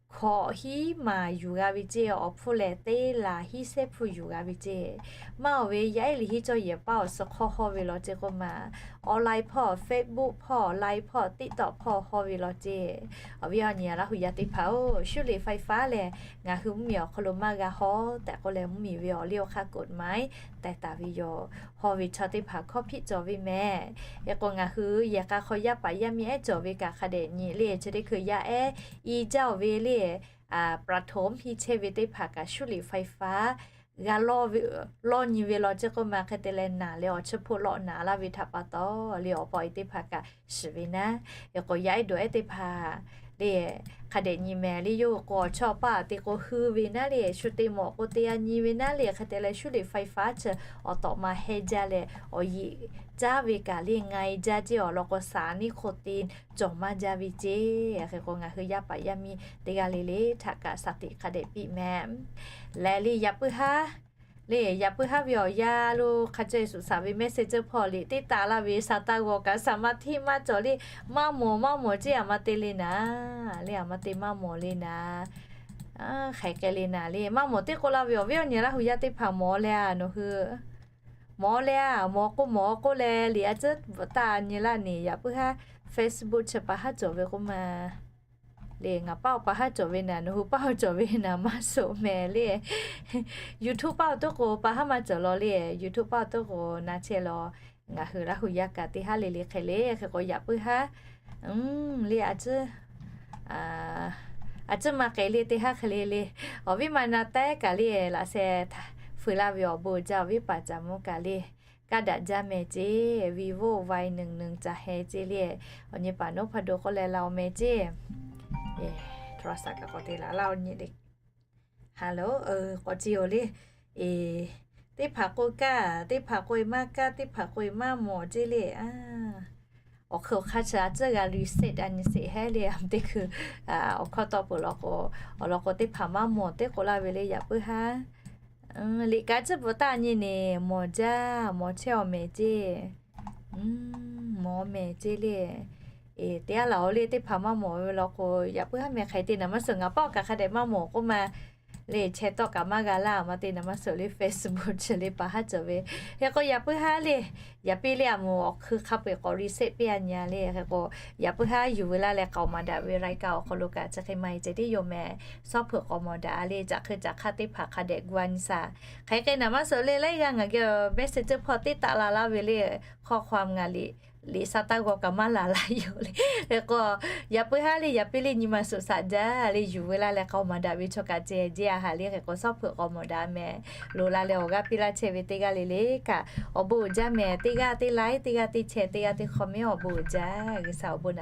hkawꞈ hiˉ maˍ yuˬ g'a ve ceˇ, awˬ hpfuhˇ lehˬ teˇ laˬ hiˉ shehˉ hpfuhˇ yuˬ g'a ve ceˇ. Maˇ awˬ ve yaˇ ehˉ liꞈ hiˉ cawˇ yehˬ paˇ awˬ suh hk'awˇ hawˇ ve law ceˇ k'oˆ ma, online hpawˇ, Facebook hpawˇ, Line hpawˇ, TikTok hpawˇ hawˇ ve law ceˇ. Awˬ viˉ awˬ nyi Laˇ hu yaˇ teˇ hpaˍ-oˬ, 修理费法 lehˬ ngaˬ hui mvuhˇmiˬ awˬ hk'aw lo maˇ g'a hawˇ tehꞈ k'oˆ leh, mvuhˇmiˬ ve awˬ liˇ awˬ hk'aˇ กฎหมาย tehˬ taˍ ve yoˬ. Hawˇ ve chaw teˇ hpaˍ hkawˇ hpiˆ cawˬ ve mehˍ. Hk'e k'o, ngaˬ hui yehˬ k'a hk'aw yaˇ paˍ yaˇ miˇ ehˉ cawˬ ve kaꞈ hk'a dehꞈ nyi le. Chi teˇ hkui yaˇ ehˉ i jaˇ oˬ ve le, ประถม hiˇ chehˇ ve teˇ hpaˍ kaꞈ 修理费法 g'a lawˇ nyi ve law ceˇ k'oˆ ma, hk'e te leh naˍ leh awˬ chi hpoˆ lawˆ naˍ laˇ ve htaꞈ pa taw le, awˬ pa awˬ e teˇ hpaˍ kaꞈ shiˍ ve naˉ. Hk'e k'o, yaˇ ehˉ dawˬ ehˉ teˇ hpaˍ le, hk'a dehꞈ nyi mehˍ le. Yawˇ hui k'o, awˬ chawˇ awˬ paˇ te k'o hui ve naˉ le, shu te mawˬ k'o te a nyi ve naˉ le. Hk'e te leh 修理费法 chi awˬ tawꞈ ma heh jaˇ leh, awˬ yeꞈ caˉ ve kaꞈ le nga e jaˇ ceˇ. Awˬ lawn k'o, สถานี hk'oˆ te cawˬ maˇ jaˇ ve ceˇ. Hk'e k'o, ngaˬ hui yaˇ paˍ yaˇ miˇ teˇ g'aˇ le le htaꞈ kaꞈ สติ hk'a dehꞈ piˇ mehˍ. Lehˬ le, yaꞈ puiˉ haˉ le, yaꞈ puiˉ haˉ ve awˬ yanˇ lo hk'a ceh suhˍ saˍ ve message hpawˇ liꞈ teˇ taˍ laˇ ve sa taˇ g'aw kaꞈ สมาธิ maˇ cawˬ le. Maˇ mawˬ maˇ mawˬ ceˇ, aˬ ma te le naˍ le, aˬ ma te maˇ mawˬ le naˍ. Hk'aˬ hk'e le naˍ le, maˇ mawˬ teˇ k'oˆ laˇ ve awˬ viˉ awˬ nyi Laˇ hu yaˇ teˇ hpaˍ mawˬ leh a, nawˬ hui mawˬ leh a, mawˬ k'o mawˬ k'oˆ leh liꞈ a ciˉ bvuhꞈ taˇ nyi laˇ neˬ. Yaꞈ puiˉ haˉ Facebook chi pa haˉ cawˬ ve k'oˆ ma le, ngaˬ paˇ awˬ pa haˉ cawˬ ve naˍ, nawˬ hui paˇ awˬ cawˬ ve naˍ maˇ shoˍ mehˍ le. YouTube paˇ awˬ toˉ k'o pa haˉ maˇ cawˬ law le. YouTube paˇ awˬ toˉ k'o na chehˇ law. Ngaˬ hui Laˇ hu yaˇ kaꞈ teˇ haˉ le le hk'e le. Hk'e k'o, yaꞈ puiˉ haˉ le a ciˉ a ciˉ maˇ k'ai le, teˇ haˉ hk'e le le. Awˬ viˉ ma na tehˉ kaꞈ le, laꞈ sheh fuiˍ laˇ ve awˬ bon jaˇ awˬ viˉ paˍ caˍ mvuhˇ kaꞈ le, kaˇ daꞈ jaˇ mehˍ ceˇ. Vivo Y หนึ่งหนึ่ง caˬ heh ceˇ le. Awˬ nyi paˍ นพดล k'oˆ leh la awˬ meh ceˇ. โทรศัพท์ kaꞈ k'awꞈ te la laˇ awˬ nyi le. Hello, k'awꞈ ci yoˬ le. Teˇ hpaˍ k'oˆ kaˇ, teˇ hpaˍ k'oˆ e maˇ kaˇ, teˇ hpaˍ k'oˆ e maˇ mawˬ ceˇ le. Awˬ hk'e awˬ hk'aˇ chi a ciˉ g'a reset a nyi sheˍ hehˉ le. Aˬ teˇ hkui awˬ hkawˇ tawˆ peuˬ law k'o, awˬ lawn k'o teˇ hpaˍ maˇ mawˬ teˇ k'oˆ laˇ ve le. Yaꞈ puiˉ haˉ liꞈ kaꞈ ciˉ bvuhꞈ taˇ nyi neˬ, mawˬ jaˇ, mawˬ chehˇ awˬ mehˍ ceˇ. Mawˬ mehˍ ceˇ le. Teˇ g'aˇ laˬ oˬ le, teˇ hpaˍ maˇ mawˬ ve law k'o, yaꞈ puiˉ haˉ meh hk'aˬ hk'e te naˍ maˇ suhˍ, ngaˬ paˇ awˬ kaꞈ hk'a dehꞈ maˇ mawˬ k'oˆ ma le. Chehˇ tawˆ kaꞈ maˇ g'a laˇ, aˬ ma te naˍ maˇ suhˍ le. Facebook chi le pa haˉ cawˬ ve. Hk'e k'o, yaꞈ puiˉ haˉ le, yaꞈ piˇ le a moˍ awˬ hk'e hk'a peu-eˬ k'awꞈ reset piˇ a nyi a le. Hk'e k'o, yaꞈ puiˉ haˉ yuˬ ve laˇ leh k'aoˍ maˍ daꞈ ve รายการ awˬ hk'aw lo kaꞈ chi hk'e maˇ e ceh tiˉ yoˬ mehˍ. Sawˉ hpeuꞈ k'awꞈ mawˬ daꞈ a le. Caꞈ hk'e caꞈ hk'aˇ teˇ hpaˍ hk'a dehꞈ gu a nyi shaˍ. Hk'aˬ hk'e naˍ maˇ suhˍ le, laiˉ g'aˇ ngaˬ geh message hpawˇ teˇ taˆ la laˇ ve le. ข้อความ ngaˬ liꞈ liꞈ sa taˇ g'aw kaꞈ maˇ laˬ laˇ yoˬ le. Hk'e k'o, yaꞈ puiˉ haˉ le, yaꞈ piˇ le, nyi ma suhˍ shaꞈ jaˇ le. Yuˬ ve laˇ leh k'aoˍ maˍ daꞈ ve chaw kaꞈ ceh jeˇ a haꞈ le. Hk'e k'o, sawˉ hpeuꞈ k'awꞈ mawˬ daꞈ mehˍ. Loˍ la leh awˬ g'aˇ piˇ laˇ chehˇ ve teˇ g'aˇ le le kaꞈ awˬ bon uiˍ jaˇ mehˍ. Teˇ g'aˇ teˇ like, teˇ g'aˇ teˇ share, teˇ g'aˇ teˇ comment awˬ bon uiˍ jaˇ. G'uiˬsha awˬ bon